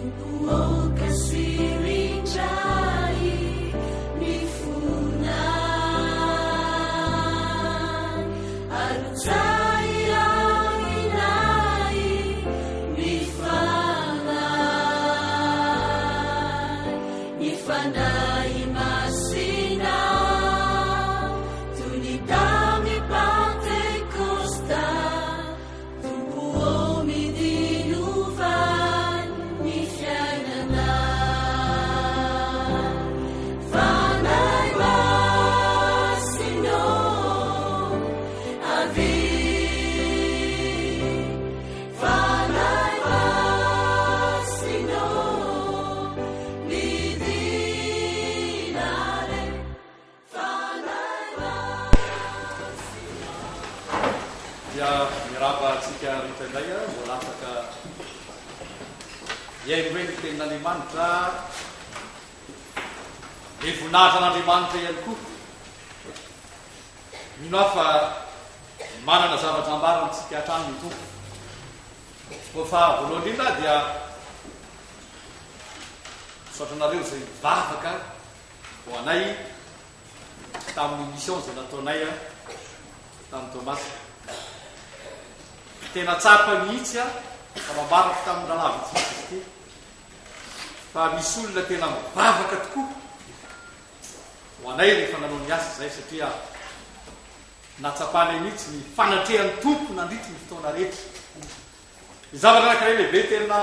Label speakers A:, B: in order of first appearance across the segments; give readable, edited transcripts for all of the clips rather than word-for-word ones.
A: Tompo ô kasiho indray ny fonay, Arotsahy aminay ny Fanahy, ny Fanahy Masina, toy ny tamin'ny Pantekosta. Tompo ô midinova ny fiainanay. Fanahy Masina ô, avia. Fanahy Masina ô, midina re. Fanahy Masina ô.
B: Dia miarahaba antsika rehetra indray mbola afaka hihaino hoe ny tenin'Andriamanitra, be voninahitra an'Andriamanitra ihany koa. Mino aho fa manana zavatra ambara amintsika hatrany ny Tompo. Koa fa voalohany indrindra dia misaotra anareo izay mivavaka ho anay tamin'ny mission izay nataonay tany Toamasina. Tena tsapa mihitsy fa nambarako tamin'ny rahalahy vitsivitsy izy ity fa misy olona tena mivavaka tokoa ho anay rehefa nanao ny asa izahay satria natsapanay mihitsy ny fanatrehan'ny Tompo nandritry ny fotoana rehetra. Ny zavatra anankiray lehibe tena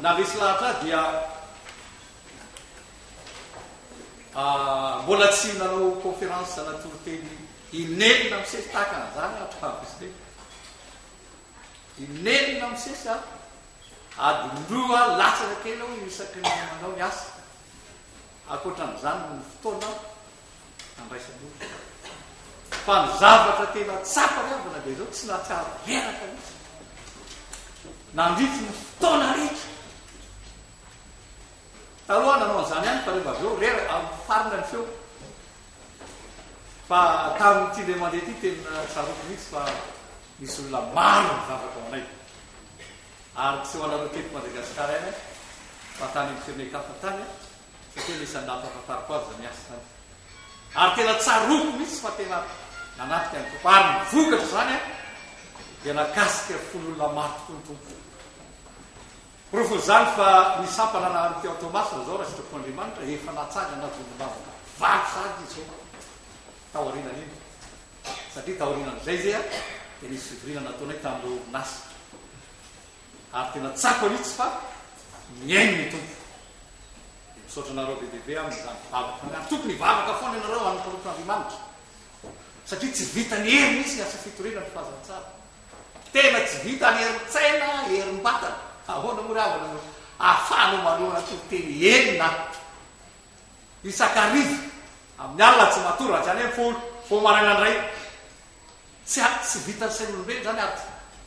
B: nandresy lahatra ahy dia Mbola tsy nanao conférence na toriteny inenina misesy tahaka an'izany aho hatramin'izay. Inenina misesy aho, adiny roa latsaka kely aho isaky ny manao ny asa. Ankoatran'izany ny fotoana andraisan'olona. Fa ny zavatra tena tsapa ry havana dia izao, tsy nahatsiaro reraka mihitsy. Nandritry ny fotoana rehetra. Taloha aho nanao an'izany ihany fa rehefa avy eo reraka ary mifarina ny feo. Fa tamin'ity indray mandeha ity tena tsaroako mihitsy fa nisy olona maro nivavaka ho anay. Ary tsy ho anareo teto Madagasikara ihany fa tany amin'ny firenen-kafa tany satria anisan'ny nampahafantariko azy izany asa izany. Ary tena tsaroako mihitsy fa tena nanatrika ny Tompo. Ary ny vokatra izany dia nakasika fon'olona maro tokoa ny Tompo. Porofon'izany fa ny sampana nahariteo ao Toamasina izao raha sitrapon'Andriamanitra efa natsangana vondrom-bavaka valo sahady izy izao taorianan'iny satria taorianan'izay izay dia nisy fivoriana nataonay tamin'ireo orinasa ary tena tsapa mihitsy fa mihaino ny Tompo. Dia misaotra anareo be dia be amin'izany vavaka izany ary tokony hivavaka foana ianareo amin'ny mpanompon'Andriamanitra satria tsy vitan'ny hery mihitsy ny asa fitoriana ny filazantsara. Tena tsy vita ny herin-tsaina, herim-batana. Ahoana moa ry havana no ahafahanao manohana toriteny enina isan-kariva, amin'ny alina tsy matory raha tsy any amin'ny folo, vao maraina indray. Tsy tsy vitan'ny sain'olombelona izany ary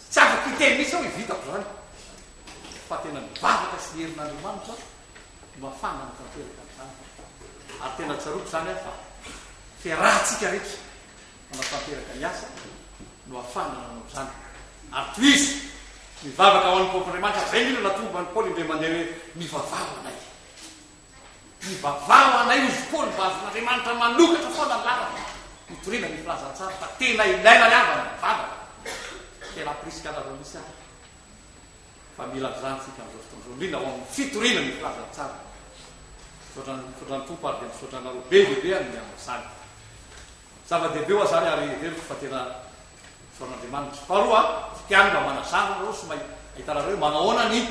B: tsy afaka hiteny mihitsy aho hoe vitako izany. Fa tena ny vavaka sy ny herin'Andriamanitra no ahafahana manatanteraka an'izany. Ary tena tsaroako izany aho fa fiarahantsika rehetra Manatanteraka ny asa no ahafahana nanao izany. Ary tohizo mivavaka ho an'ny mpanompon'Andriamanitra. Izay indrindra natomboka an'i Paoly indray mandeha hoe, Mivavaha ho anay. Mivavaha ho anay, hozy Paoly, mba hahazoan'Andriamanitra manokatra foana ny lalana hitoriana ny filazantsara, fa tena ilaina ry havana ny vavaka. Tena hampirisika anareo mihitsy aho fa mila an'izany isika amin'izao fotoana izao, indrindra ao amin'ny fitoriana ny filazantsara. Misaotra misaotra ny Tompo ary dia misaotra anareo be dia be amin'ny amin'izany. Zava-dehibe hoa zany ary heveriko fa tena fisaoran'Andriamanitra. Faharoa, tiany mba manazava nareo sy mba ahitanareo hoe manahoana ny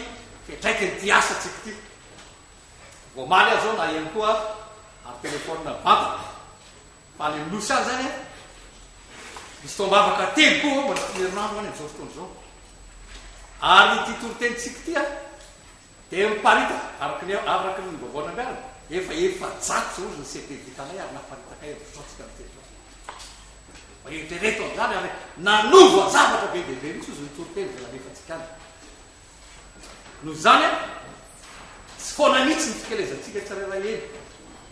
B: fiantraikan'ity asantsika ity. Vao omaly aho zao naheno koa ary téléphone mivantana fa any amin'ny nosy any zany an, misy taom-bavaka telo koa ao mandritry ny herinandro any amin'izao fotoana izao. Ary ity toritenintsika ity an, Dia miparitaka, araka ny araka ny vaovao nambarany, efa 400 izao ny CD vitanay ary naparitakay amin'ny fotoantsika miteny izao. Mba eritrereto amin'izany ary nanova zavatra be dia be mihitsy ozy ny toriteny izay nalefantsika any. Noho izany, tsy foana mihitsy ny fikelezantsika tsirairay eny.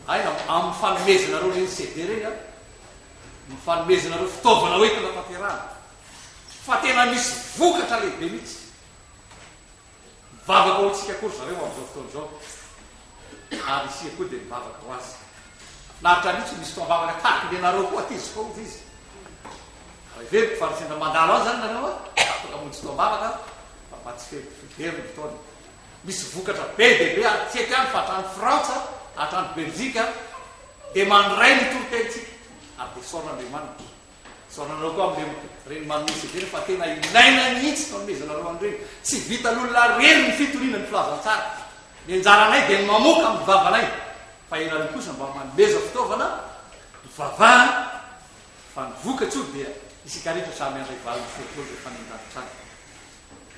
B: Aina amin'ny fanomezanareo ireny CD ireny, ny fanomezanareo fitaovana hoentina tanterahana. Fa tena misy vokatra lehibe mihitsy. Mivavaka ho antsika koa ry zareo amin'izao fotoana izao. Ary isika koa dia mivavaka ho azy. Mahafinaritra mihitsy misy fotoam-bavaka tahaka ny anareo koa aty izao hoy izy. Ary heveriko fa raha sendra mandalo any izany nareo afaka mamonjy fotoam-bavaka fa mba tsy very ny fotoana. Misy vokatra be dia be ary tsy eto ihany fa hatrany Frantsa, hatrany Belzika dia mandray ny toritenintsika ary dia isaorana Andriamanitra. Isaorana anareo koa amin'ireny reny manome CD ireny fa tena ilaina mihitsy ny fanomezanareo an'ireny. Tsy vitan'olona irery ny fitoriana ny filazantsara. Ny anjaranay dia ny mamoaka amin'ny vavanay fa ianareo kosa mba manomeza fitaovana mivavaha fa ny vokatsoa dia isika rehetra samy handray valiny soa daholo rehefa any an-danitra any.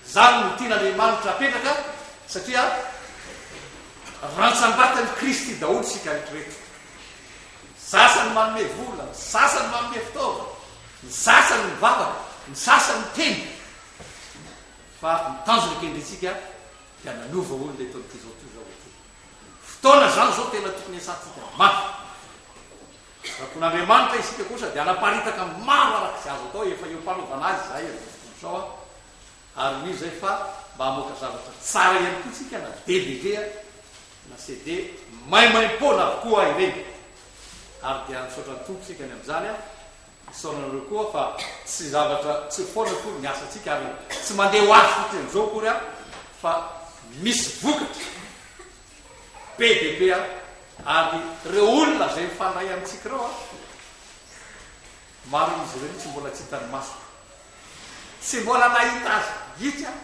B: Izany no tian'Andriamanitra apetraka satria rantsambatan'i Kristy daholo isika rehetra ireto. Ny sasany manome vola, ny sasany manome fitaovana, ny sasany mivavaka, ny sasany miteny. Fa ny tanjona kendrentsika dia nanova olona eto amin'ity izao tontolo izao ity. Fotoana izany izao tena tokony hiasantsika mafy. Sitrapon'Andriamanitra isika kosa dia hanaparitaka maro araka izay azo atao, efa eo am-panaovana azy izahay amin'izao fotoana izao ary mino izay fa mba hamoaka zavatra tsara ihany koa isika na dvd na CD maimaimpoana avokoa ireny ary dia misaotra ny Tompo isika ny amin'izany misaona anareo koa fa tsy zavatra tsy foana akory ny asantsika ary tsy mandeha ho azy fotsiny amin'izao akory fa misy vokatra Be dia be an! Ary ireo olona izay mifandray amintsika ireo an, maro amin'izy ireo mihitsy mbola tsy hitan'ny masoko. Tsy mbola nahita azy mihitsy aho.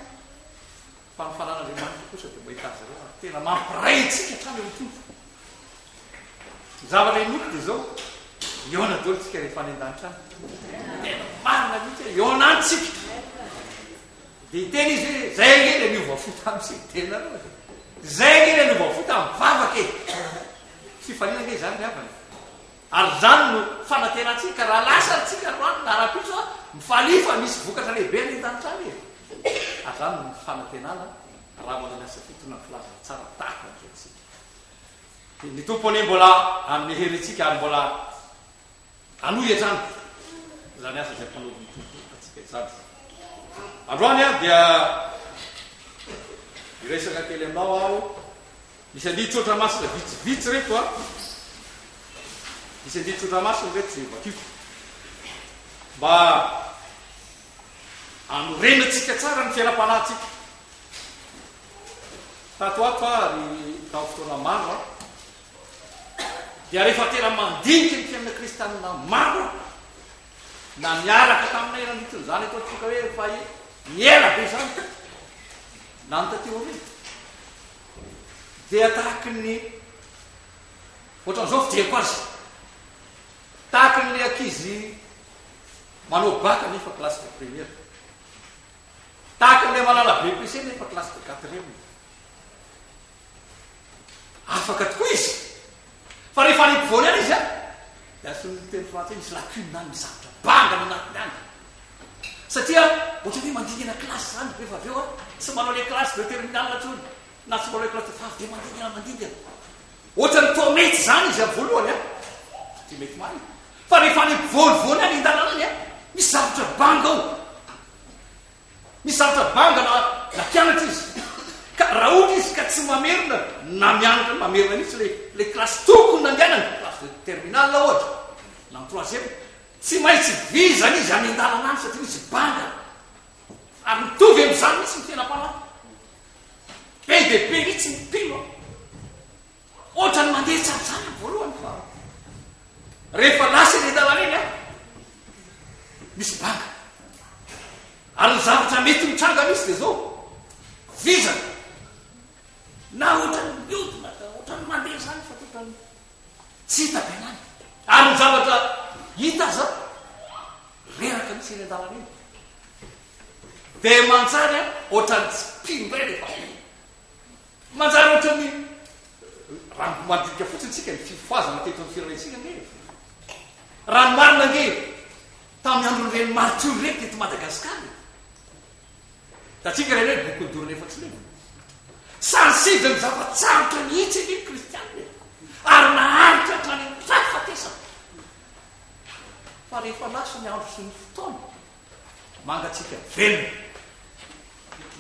B: Fa ny fanan'Andriamanitra kosa dia mahita azy ireo ary tena mampiray antsika hatrany eo amin'ny Tompo. Ny zavatra inoako dia izao, hihaona daholo tsika rehefa any an-danitra any. Tena marina mihitsy hoe hihaona any tsika. Dia hiteny izy hoe, Zay ange ilay niova fo tamin'ny CD-nareo e! Zay ange ilay niova fo tamin'ny vavaka e! Fifaliana ange izany ry havana e! Ary izany no fanantenantsika, ka raha lasa ary tsika androany na rahampitso an, mifalia fa misy vokatra lehibe any an-danitra any e! Ary izany no fanantenana raha manao ny asa fitondrana ny filazantsara tahaka an'izao isika. Dia ny Tompo anie mbola hanome hery antsika ary mbola Hanohy hatrany izany asa izay ampanaovin'ny Tompo antsika izany. Androany aho dia hiresaka kely aminao aho. Misy andinin-tsoratra masina vitsivitsy ireto an. Misy andinin-tsoratra masina ireto izay hovakiko. Mba hanorenantsika tsara ny fiainam-panahintsika. Tato ato aho ary tamin'ny fotoana maro aho dia rehefa tena mandinika ny fiainana kristianina maro na niaraka taminay nandritra izany ataontsika hoe efa ela be izany na ny taty aoriana dia tahaky ny ohatran'izao fijeriko azy tahaky ny ankizy manao baka nefa classe de première tahaka ny manala BEPC nefa classe de quatrième Afaka tokoa izy. Fa rehefa any ampovoany any izy an, dia asehon'ny teny frantsay misy lacune any, misy zavatra banga any anatiny any. Satria ohatran'ny hoe mandingana classe izany rehefa avy eo an, tsy manao ilay classe de terminale intsony, na tsy manao ilay classe de fa avy dia mandingana mandingana. Ohatran'ny toa mety izany izy amin'ny voalohany an, satria mety marina. Fa rehefa any ampovoanivoany any an-dalana any an, misy zavatra banga ao. Misy zavatra banga na na mpianatra izy ka raha ohatra izy ka tsy mamerina na mianatra mamerina mihitsy le le classe tokony nandehanany, classe de terminale ohatra na ny troisième, tsy maintsy vizana izy any an-dalana any satria misy banga ary mitovy amin'izany mihitsy ny fiainam-panahy. Be dia be mihitsy ny mpino an. Ohatran'ny mandeha tsara tsara ny voalohany fa rehefa lasa eny an-dalana eny an, misy banga. Ary ny zavatra mety mitranga mihitsy dia izao, vizana na ohatran'ny miodina, ohatran'ny mandeha izany fa ohatran'ny tsy hita be anany. Ary ny zavatra hita aza reraka mihitsy eny an-dalana eny. Dia manjary an, ohatran'ny tsy mpino indray rehefa avy eo. Manjary ohatran'ny raha mandinika fotsiny tsika ny fifohazana teto amin'ny firenentsika ange e. Raha ny marina ange tamin'ny andron'ireny martiry ireny teto Madagasikara e. Hitantsika ireny hoe boky nodorana efa tsy levona. Sary ny zava-tsarotra mihitsy ange ny kristianina e. Ary naharitra hatrany amin'ny fahafatesana. Fa rehefa lasa ny andro sy ny fotoana, mangatsiaka velona.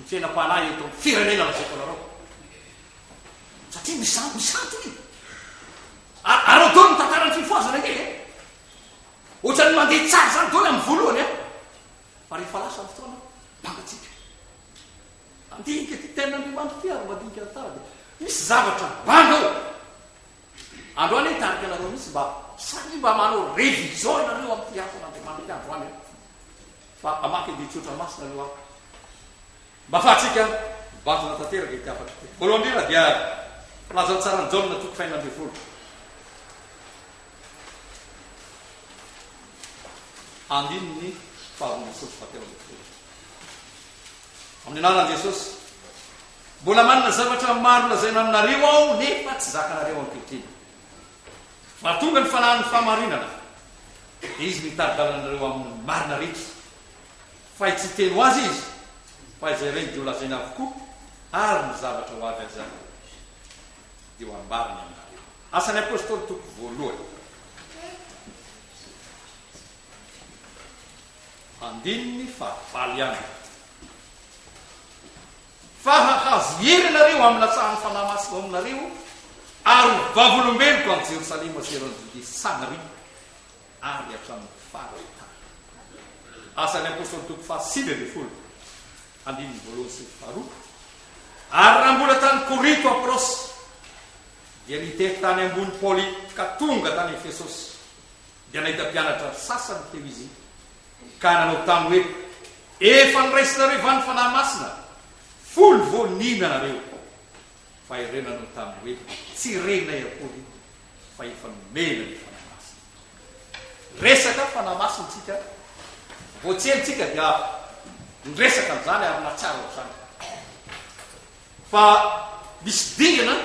B: Ny fiainam-panahy eto amin'ny firenena lazaiko anareo. Satria misy misy antony. Ary ao daholo ny tantaran'ny fifohazana ange e. Ohatran'ny mandeha tsara izany daholo amin'ny voalohany a. Fa rehefa lasa ny fotoana, mangatsiaka. Mandinika ity tenin'Andriamanitra ity ary mandinika ny tantara dia misy zavatra banga ao. Androany aho hitarika anareo mihitsy mba samy mba manao révision ianareo amin'ity hafan'Andriamanitra ity androany. Fa hamaky andinin-tsoratra masina aloha aho. Mba ahafahantsika mibantana tanteraka ity hafatra ity. Voalohany indrindra dia Filazantsaran'i Jaona toko fahenina ambinifolo. Andininy faharoa ambinifolo sy fahatelo ambinifolo. Amin'ny anaran'i Jesosy, mbola manana zavatra maro lazaina aminareo aho nefa tsy zakanareo ankehitriny. Fa tonga ny fanahin'ny fahamarinana, dia izy no hitari-dalana anareo amin'ny marina rehetra. Fa tsy hiteny ho azy izy, fa izay reny dia holazainy avokoa, ary ny zavatra ho avy aza dia ho ambarany aminareo. Asan'ny Apostoly toko voalohany. Andininy fahavalo ihany. Fa hahazo hery ianareo amin'ny latsahan'ny Fanahy Masina ao aminareo, ary ho vavolombeloko any Jerosalema sy eran'i Jodia sy Samaria ary hatramin'ny faran'ny tany. Asan'ny Apostoly toko fahasivy ambinifolo, andininy voalohany sy ny faharoa. Ary raha mbola tany Korinto Apolosy, dia nitety tany ambony Paoly ka tonga tany Efesosy. Dia nahita mpianatra sasany teo izy, ka nanao taminy hoe, Efa noraisinareo va ny Fanahy Masina fony vao nino ianareo? Fa ireo nanao taminy hoe, Tsy renay akory fa efa nomena ny Fanahy Masina. Resaka Fanahy Masina isika, vao tsy ela isika dia niresaka an'izany ary nahatsiaro an'izany. Fa misy dingana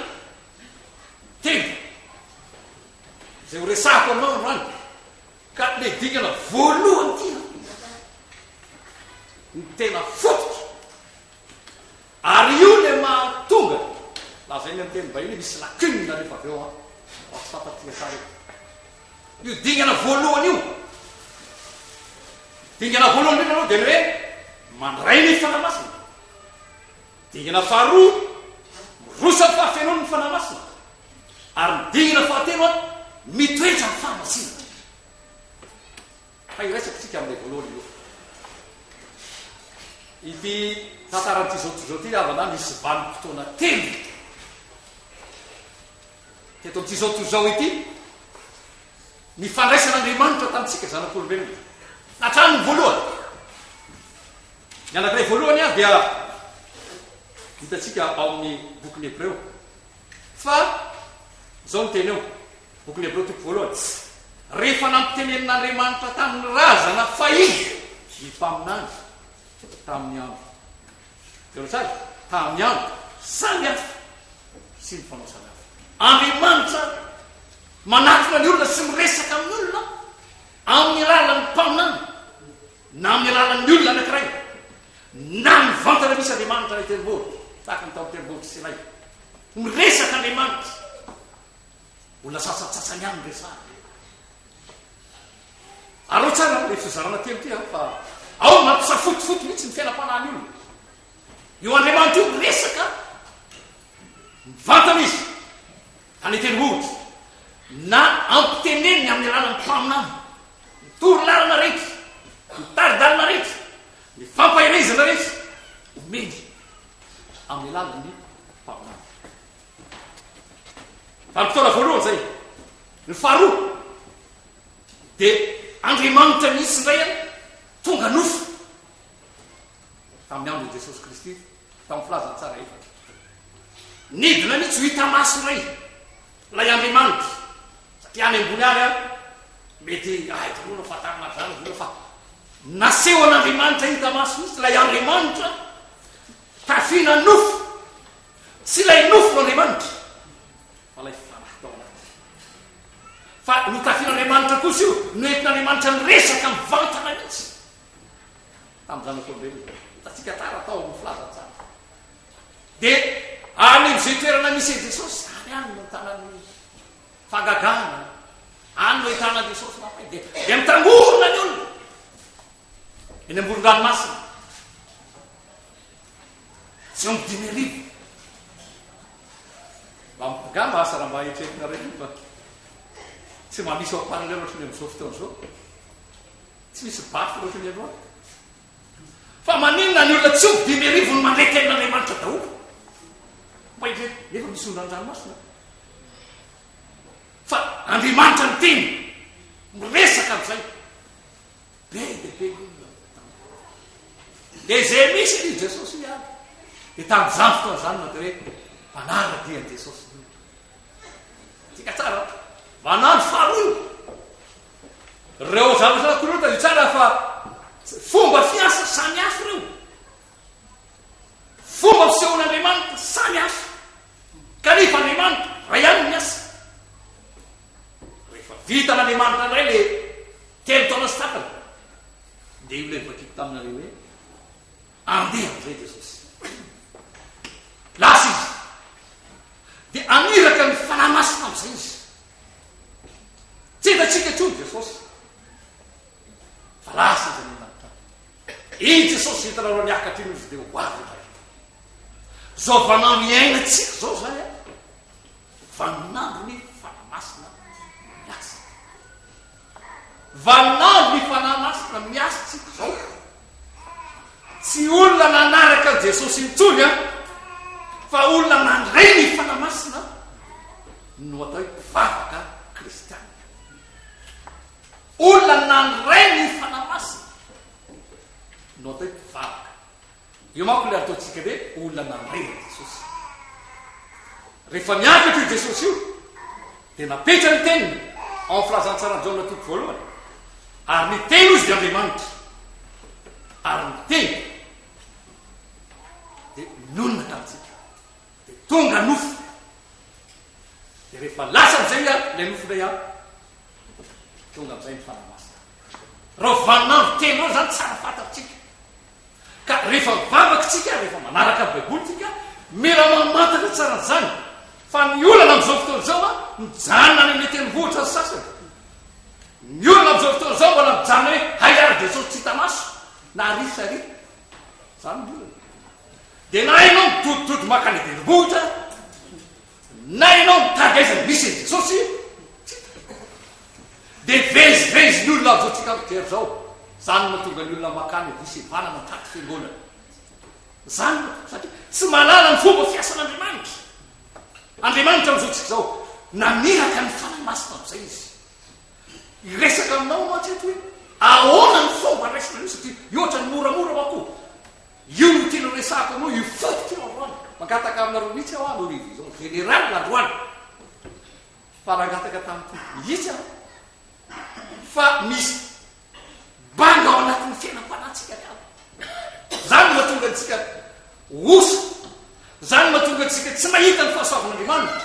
B: telo Izay ho resahako aminao androany ka le dingana voalohany ity an, ny tena fototra ary io le mahatonga lazainy amin'ny teny vahiny hoe misy lacune rehefa avy eo an, raha tsy fantatsika tsara io. Io dingana voalohany io, dingana voalohany indrindra aloha dia ny hoe mandray ny Fanahy Masina. Dingana faharoa, miroso amin'ny fahafenoany ny Fanahy Masina. Ary ny dingana fahatelo, mitoetra amin'ny fahamasinana. Fa iraisako tsika amin'ilay voalohany aloha. Ity tantaran'ity zao tontolo izao ity havana misy vanim-potoana telo. Teto amin'ity zao tontolo izao ity, ny fandraisan'Andriamanitra tamintsika zanak'olombelona. Hatramin'ny voalohany. Ny anankiray voalohany dia hitantsika ao amin'ny bokin'ny Hebreo. Fa izao ny teny ao, bokin'ny Hebreo toko voalohany, Rehefa nampitenenin'Andriamanitra tamin'ny razana fahiny ny mpaminany tamin'ny andro, jereo tsara, tamin'ny andro samy hafa sy ny fanao samy hafa. Andriamanitra manatona ny olona sy miresaka amin'ny olona amin'ny alalan'ny mpaminany. Na amin'ny alalan'ny olona anankiray, na mivantana misy Andriamanitra any an-tendrombohitra, tahaka ny tao an-tendrombohitr'i Sinay. Miresaka Andriamanitra. Olona sasantsasany ihany no resahany. Arao tsara ilay fizarana telo ity fa ao no mampisafotofoto mihitsy ny fiainam-panahin'ny olona. Io Andriamanitra io miresaka mivantana izy any an-tendrombohitra, na ampiteneniny amin'ny alalan'ny mpaminany. Ny toro lalana rehetra, ny tari-dalana rehetra, ny fampaherezana rehetra omeny amin'ny alalan'ny mpaminany. Vanim-potoana voalohany izay. Ny faharoa dia Andriamanitra mihitsy indray an, tonga nofo tamin'ny andron'i Jesosy Kristy tamin'ny filazantsara efatra. Nidina mihitsy ho hita maso indray ilay Andriamanitra. Satria any ambony any an, mety hay daholo ny fahatarana an'izany vola fa nasehon'Andriamanitra hita maso mihitsy ilay Andriamanitra tafiana nofo. Tsy ilay nofo no Andriamanitra fa ilay fanahy tao anaty. Fa notafian'Andriamanitra kosa io, noentin'Andriamanitra niresaka mivantana mihitsy tamin'ny zanak'olombelona. Hitantsika tsara tao amin'ny filazantsara. Dia any amin'izay toerana misy an'i Jesosy, any any no tanan'ny fahagagana, any no ahitana an'i Jesosy mampay. Dia, dia mitangorona ny olona eny amoron-dranomasina. Tsy omby 5000. Mba angamba asa raha mba eritreretinareo io fa tsy mba misy haut-parleur ohatry ny amin'izao fotoana izao. Tsy misy baffle ohatry ny aloha. Fa maninona ny olona tsy omby 5000 no mandre tenin'Andriamanitra daholo? Mba eritrereto, nefa misy ondan-dranomasina. Fa Andriamanitra niteny, miresaka amin'izay. Be dia be ny olona tamin'izany. Dia izay misy ry Jesosy ihany. Dia tamin'izany fotoana izany no atao hoe mpanara-dia an'i Jesosy ny olona. Tsika tsara. Manandro faharoa io. Ireo zavatra anankiroa io tsara fa fomba fiasa samy hafa ireo. Fomba fisehon'Andriamanitra samy hafa. Kanefa Andriamanitra iray ihany no miasa. Rehefa vitan'Andriamanitra indray le telo taona sy tapany, dia io ilay novakiko taminareo hoe andeha amin'izay Jesosy. Lasa izy. Dia aniraka ny Fanahy Masina amin'izay izy. Tsy hitantsika intsony Jesosy. Fa lasa izy any an-danitra. Iny Jesosy hitanareo niakatra iny izy dia ho avy indray. Zao vaninandro iainantsika zao zany a. Vaninandro ny Fanahy Masina miasa. Vaninandro ny Fanahy Masina miasa tsika zao. Tsy olona nanaraka an'i Jesosy intsony an, fa olona nandray ny Fanahy Masina no atao hoe mpivavaka kristiana. Olona nandray ny Fanahy Masina no atao hoe mpivavaka. Io manko ilay ataontsika hoe olona nandray an'i Jesosy. Rehefa niakatra io Jesosy io, dia napetrany ny teniny ao amin'ny filazantsaran'i Jaona toko voalohany. Ary ny teny izy dia Andriamanitra. Ary ny teny dia nonina tamintsika. Dia tonga nofo. Dia rehefa lasa amin'izay ilay nofo indray tonga amin'izay ny Fanahy Masina. Raha vaninandro teny ireo izany tsara fantatsika. Ka rehefa mivavaka isika, rehefa manaraka ny Baiboly isika, mila mamantatra tsara an'izany. Fa ny olana amin'izao fotoana izao an, mijanona any amin'ny tendrombohitra ny sasany. Ny olana amin'izao fotoana izao mbola mijanona hoe hay ary Jesosy tsy hita maso, na ary sy ary. Izany ny olana. Dia na ianao midodidody mankany an-tendrombohitra, Na ianao mitady aiza no misy an'i Jesosy, tsy hita. Dia vezivezy ny olona amin'izao tsika mijery izao. Izany no mahatonga ny olona mankany Disevanana mitady fiangonana. Izany no satria tsy mahalala ny fomba fiasan'Andriamanitra. Andriamanitra amin'izao tsika izao namiraka ny Fanahy Masina amin'izay izy. Hiresaka aminao mantsy eto hoe ahoana ny fomba raisina an'io satria io ohatran'ny moramora manko. Io no tiana horesahako aminao, io fototra io androany. Mangataka aminareo mihitsy aho hanao révision générale androany. Fa nangataka tamin'ny Tompo mihitsy aho fa misy banga ao anatin'ny fiainam-panahintsika ry havana. Izany no mahatonga antsika osa. Izany no mahatonga antsika tsy mahita ny fahasoavan'Andriamanitra.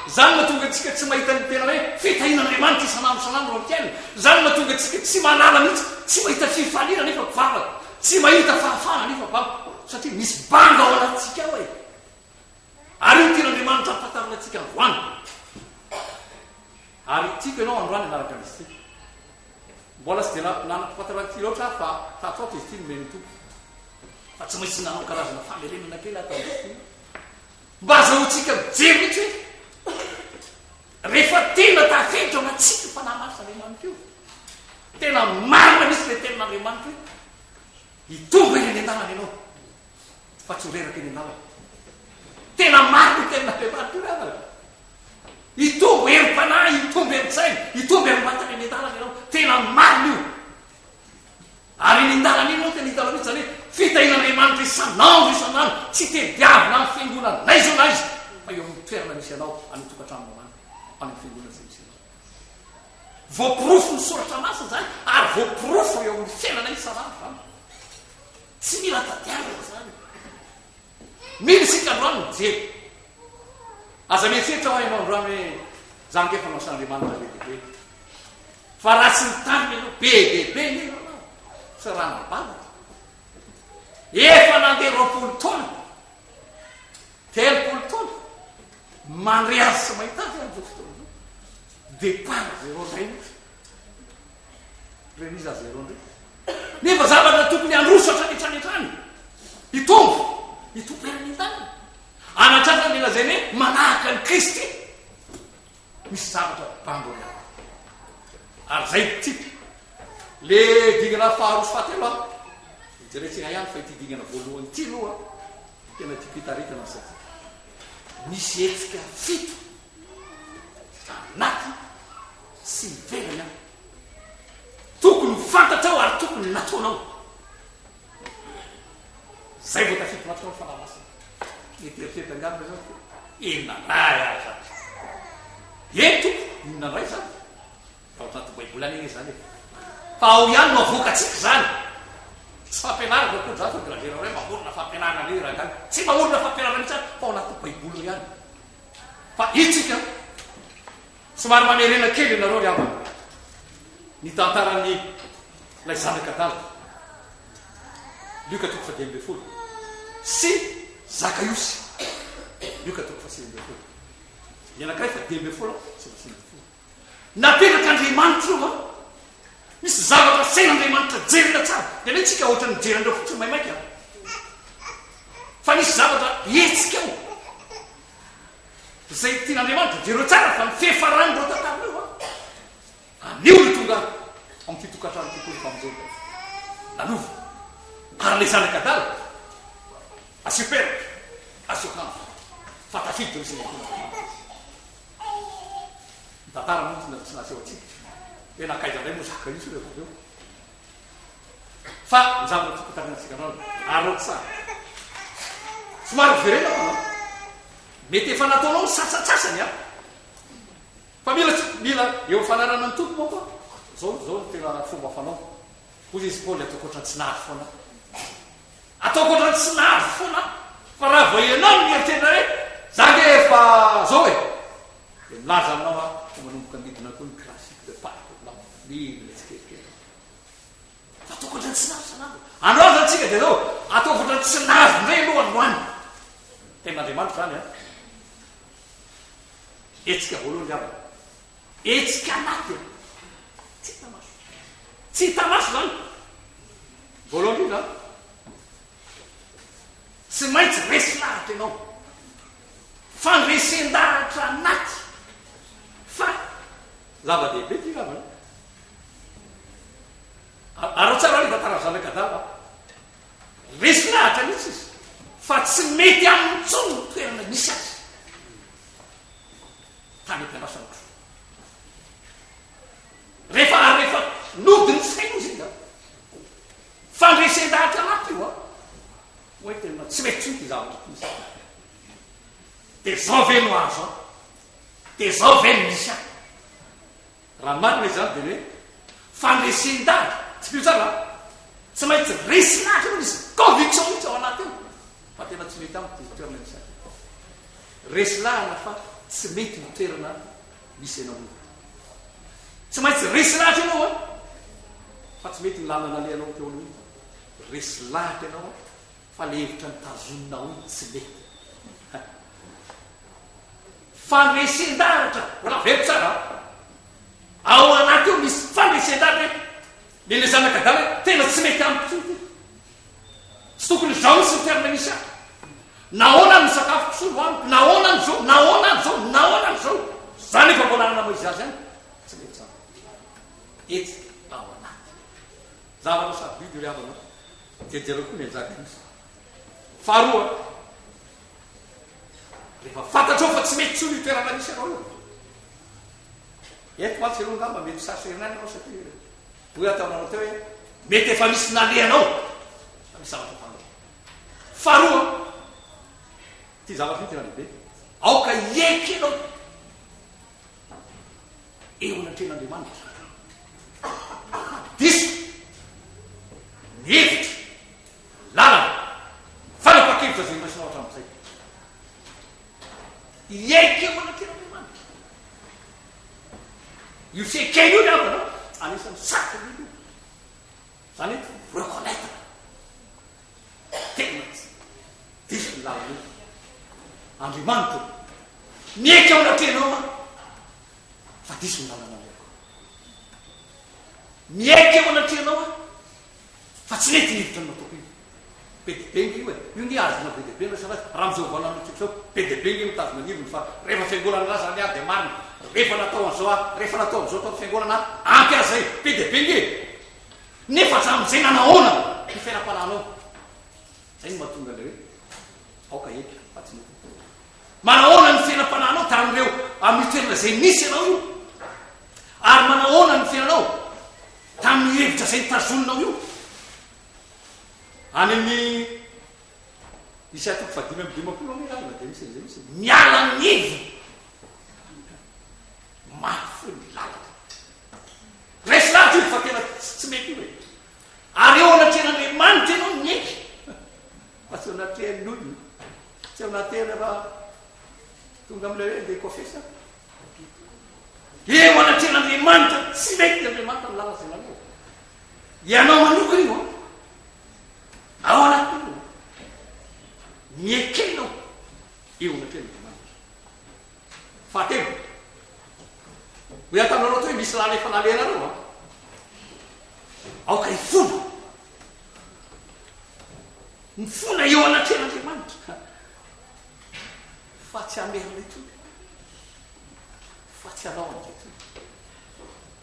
B: Izany no mahatonga antsika tsy mahita ny tena hoe fitahian'Andriamanitra isan'andro isan'andro amin'ny fiainana. Izany no mahatonga antsika tsy mahalala mihitsy, tsy mahita fifaliana nefa mpivavaka, tsy mahita fahafahana nefa mpivavaka, satria misy banga ao anatintsika ao e. Ary io no tian'Andriamanitra hampahafantarina antsika androany. Ary tiako ianao androany hanaraka an'izy ity. Mbola tsy dia nanam-pahafantarana ity loatra aho fa tato ato izy ity nomen'ny Tompo. Fa tsy maintsy nanao karazana famerenana kely aho tamin'izy ity. Mba azahoantsika mijery mihitsy hoe rehefa tena tafiditra ao anatintsika io Fanahy Masin'Andriamanitra io, tena marina mihitsy ilay tenin'Andriamanitra hoe hitombo eny an-dalana ianao fa tsy ho reraka eny an-dalana. Tena marina io tenin'Andriamanitra io ry havana. Hitombo herim-panahy, hitombo herin-tsaina, hitombo herim-batana eny an-dalana ianao. Tena marina io. Ary iny an-dalana iny ianao tena hitanao mihitsy izany hoe fitahian'Andriamanitra isan'andro isan'andro, tsy tediavina amin'ny fiangonana na aiza na aiza, fa eo amin'ny toerana misy anao, any an-tokantranonao any, any amin'ny fiangonana izay misy anao. Voaporofon'ny soratra masina izany ary voaporofo eo amin'ny fiainana isan'andro izany. Tsy mila tadiavina izany. Mila isika androany mijery. Aza mieritreritra hoa ianao androany hoe za ange efa naosan'Andriamanitra be dia be. Fa raha tsy nitarina ianao be dia be anie ianao tsy raha nabalaka. Efa nandeha 20 taona, 30 taona, mandre azy sy mahita azy amin'izao fotoana izao. Départ zéro indray mihitsy. Remise à zéro indray. Nefa zavatra tokony handroso hatrany hatrany hatrany. Hitombo. Ny Tompo eran'ny an-tanana. Hanatratra ny lazainy hoe manahaka an'i Kristy. Misy zavatra bango ihany. Ary izay no tiako. Le dingana faharoa sy fahatelo an, jerentsika ihany fa ity dingana voalohany ity aloha tena tiako hitaritana ny saintsika. Misy hetsika fito anaty sy ivelany an. Tokony ho fantatrao ary tokony nataonao. Zay vao tafiditra anaty ao ny Fanahy Masina. Mety hieritreritra angamba ianao hoe inona indray ary izany? Eny tompoko, inona indray izany? Fa ao anaty Baiboly any anie izany e. Fa ao ihany no avoakantsika izany. Tsy fampianarana akory izany fa ny lazaina hoe mamorona fampianarana indray rangahy. Tsy mamorona fampianarana mihitsy aho fa ao anaty Baiboly ao ihany. Fa itsika Somary mamerena kely ianareo ry havana ny tantaran'ny ilay zanak'adala, Lioka toko fahadimy ambin'ny folo, sy Zakaiosy, Lioka toko fahasivy ambin'ny folo. Ny anankiray fahadimy ambin'ny folo sy fahasivy ambin'ny folo. Napetrak'Andriamanitra io an! Misy zavatra asain'Andriamanitra jerena tsara. Dia aleo tsika ohatran'ny mijery an'ireo fotsiny maimaika. Fa misy zavatra hetsika ao. Izay tian'Andriamanitra, jereo tsara fa ny fiafaran'ireo tantara ireo an, anio no tonga ao amin'ity tokantrano ity koa ny famonjena. Lalova. Ary ilay zanak'adala, asio peratra, asio akanjo, fa tafiditra eo izay nataon'Andriamanitra izy. Ny tantara moa no tsy naseho antsika hoe nankaiza indray moa Zakaiosy rehefa avy eo. Fa ny zavatra tiako hotarinantsika androany, araho tsara. Somary verenako anao. Mety efa nataonao ny sasantsasany an. Fa mila tsy mila eo amin'ny fanarahana ny Tompo manko an. Zao zao no tena fomba fanao. Hoy izy Paoly ataoko ohatran'ny tsy nary foana aho. Ataoko ohatran'ny tsy nary foana aho. Fa raha vao ianao no mieritreritra hoe za nge efa zao e. Dia milaza aminao aho fa manomboka midina koa ny classique de Pâques blanc. Midina tsikelikely. Fa ataoko ohatran'ny tsy navy isan'andro. Androany zany tsika dia zao, ataovy ohatran'ny tsy navy indray aloha androany. Tenin'Andriamanitra izany an. Hetsika voalohany ry havana. Hetsika anaty an. Tsy hita maso. Tsy hita maso izany. Voalohany indrindra an. Tsy maintsy resy lahatra ianao. Fandresen-dahatra anaty. Fa zava-dehibe ity ry havana. Araho tsara ny tantaran'ny zanak'Adama. Resy lahatra mihitsy izy fa tsy mety aminy intsony ny toerana misy azy. Tany am-piandrasana koa. Rehefa ary rehefa nody ny saina izy iny, fandresen-dahatra anaty io an. Hoe tena tsy mety intsony ity zavatra ity misy ahy. Dia izao ve no azo ahy? Dia izao ve no misy ahy? Raha ny marina izany dia ny hoe fandresen-dahatra, tsipio tsara an! Tsy maintsy resy lahatra aloha, misy conviction mihitsy ao anaty ao fa tena tsy mety amiko ity toerana misy ahy ity. Resy lahatra fa tsy mety io toerana misy anao io. Tsy maintsy resy lahatra ianao an! Fa tsy mety ny lalana alehanao teo aloha iny. Resy lahatra ianao an! Fa le hevitra notazoninao iny tsy mety. Fandresen-dahatra, mbola averiko tsara an! Ao anaty ao misy fandresen-dahatra hoe le le zanak'adala hoe tena tsy mety amiko intsony ity. Tsy tokony izao mihitsy ny toerana misy ahy. Nahoana no sakafo kisoa no haniko? Nahoana no izao? Nahoana no izao? Nahoana no izao? Za nefa mbola hanana maha izy azy ihany. Tsy mety izany. Hetsika ao anaty. Zavatra sarobidy io ry havana. Dia jereo koa ny anjara misy. Faharoa, Rehefa fantatrao fa tsy mety intsony io toerana misy anao io. Eto mantsy aloha angamba mety sarotra herinandro ianao satria hoy aho taminareo teo hoe mety efa misy nalehanao fa misy zavatra ataonao. Faharoa, ity zavatra ity tena lehibe. Aoka hiaiky ianao eo anatrehan'Andriamanitra. Diso ny hevitra Lalana, fanapahan-kevitra izay noraisinao hatramin'izay. Hiaiky eo anatrehan'Andriamanitra. Io fiaikena io ry havana, anisan'ny sarotra indrindra io. Izany hoe reconnaître. Tena tsy diso ny lalana io. Andriamanitra, miaiky eo anatrehanao aho fa diso ny lalana aleako. Miaiky eo anatrehanao aho Fa tsy nety ny hevitra ny nataoko iny. Be dia be nge io e! Io nge azona be dia be ny resaka azy. Raha amin'izao valan'olontsika izao, be dia be nge mitazona ny ivony fa rehefa fiangonana indray izany ary dia marina. Rehefa natao an'izao ary, rehefa natao an'izao tao amin'ny fiangonana ary, ampy azy izay. Be dia be nge e! Nefa hatramin'izay nanahoana ny fiainam-panahinao? Izay no mahatonga ilay hoe aoka eky fa tsy mety. Manahoana ny fiainam-panahinao tamin'ireo amin'io toerana izay nisy anao io? Ary manahoana ny fiainanao tamin'io hevitra izay notazoninao io? Any amin'ny Isaia toko fahadimy amby dimampolo anie ravina dia misy an'izay mihitsy. Miala ny ivony. Mafy ny lalana. Resy lahatra io fa tena tsy mety io e. Ary eo anatrehan'Andriamanitra ianao no miaiky. Fa tsy eo anatrehan'ny olona. Tsy eo anatrehany raha tonga amin'ilay hoe andeha kofesa. Eo anatrehan'Andriamanitra tsy mety Andriamanitra ny lalana izay naleha. Ianao manokana io an. Ao anatinao io. Miekenao eo anatrehan'Andriamanitra. Fahatelo, hoy aho taminareo teo hoe misy lalana efa nalehanareo an. Aoka hifona. Mifona eo anatrehan'Andriamanitra. Fa tsy hamerina intsony. Fa tsy hanao an'izay intsony.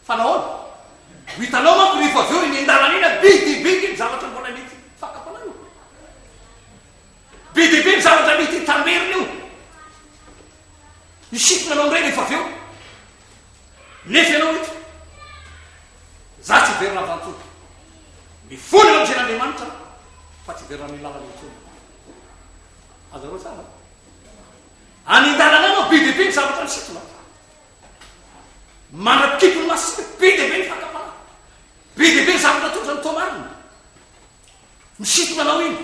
B: Fa nahoana? Ho hitanao manko rehefa avy eo eny an-dalana eny, be dia be ange ny zavatra mbola mety fakam-panahy io. Be dia be ny zavatra mety hitamberina io. Hisintona anao indray rehefa avy eo. Nefa ianao eto, za tsy hiverina avy antsony. Mifona eo amin'Andriamanitra fa tsy hiverina amin'ny lalana intsony. Azonareo tsara? Any an-dalana any be dia be ny zavatra misintona. Manakipy ny masontsika, be dia be ny fakam-panahy. Be dia be ny zavatra atolotra ny toa-marina. Misintona anao iny.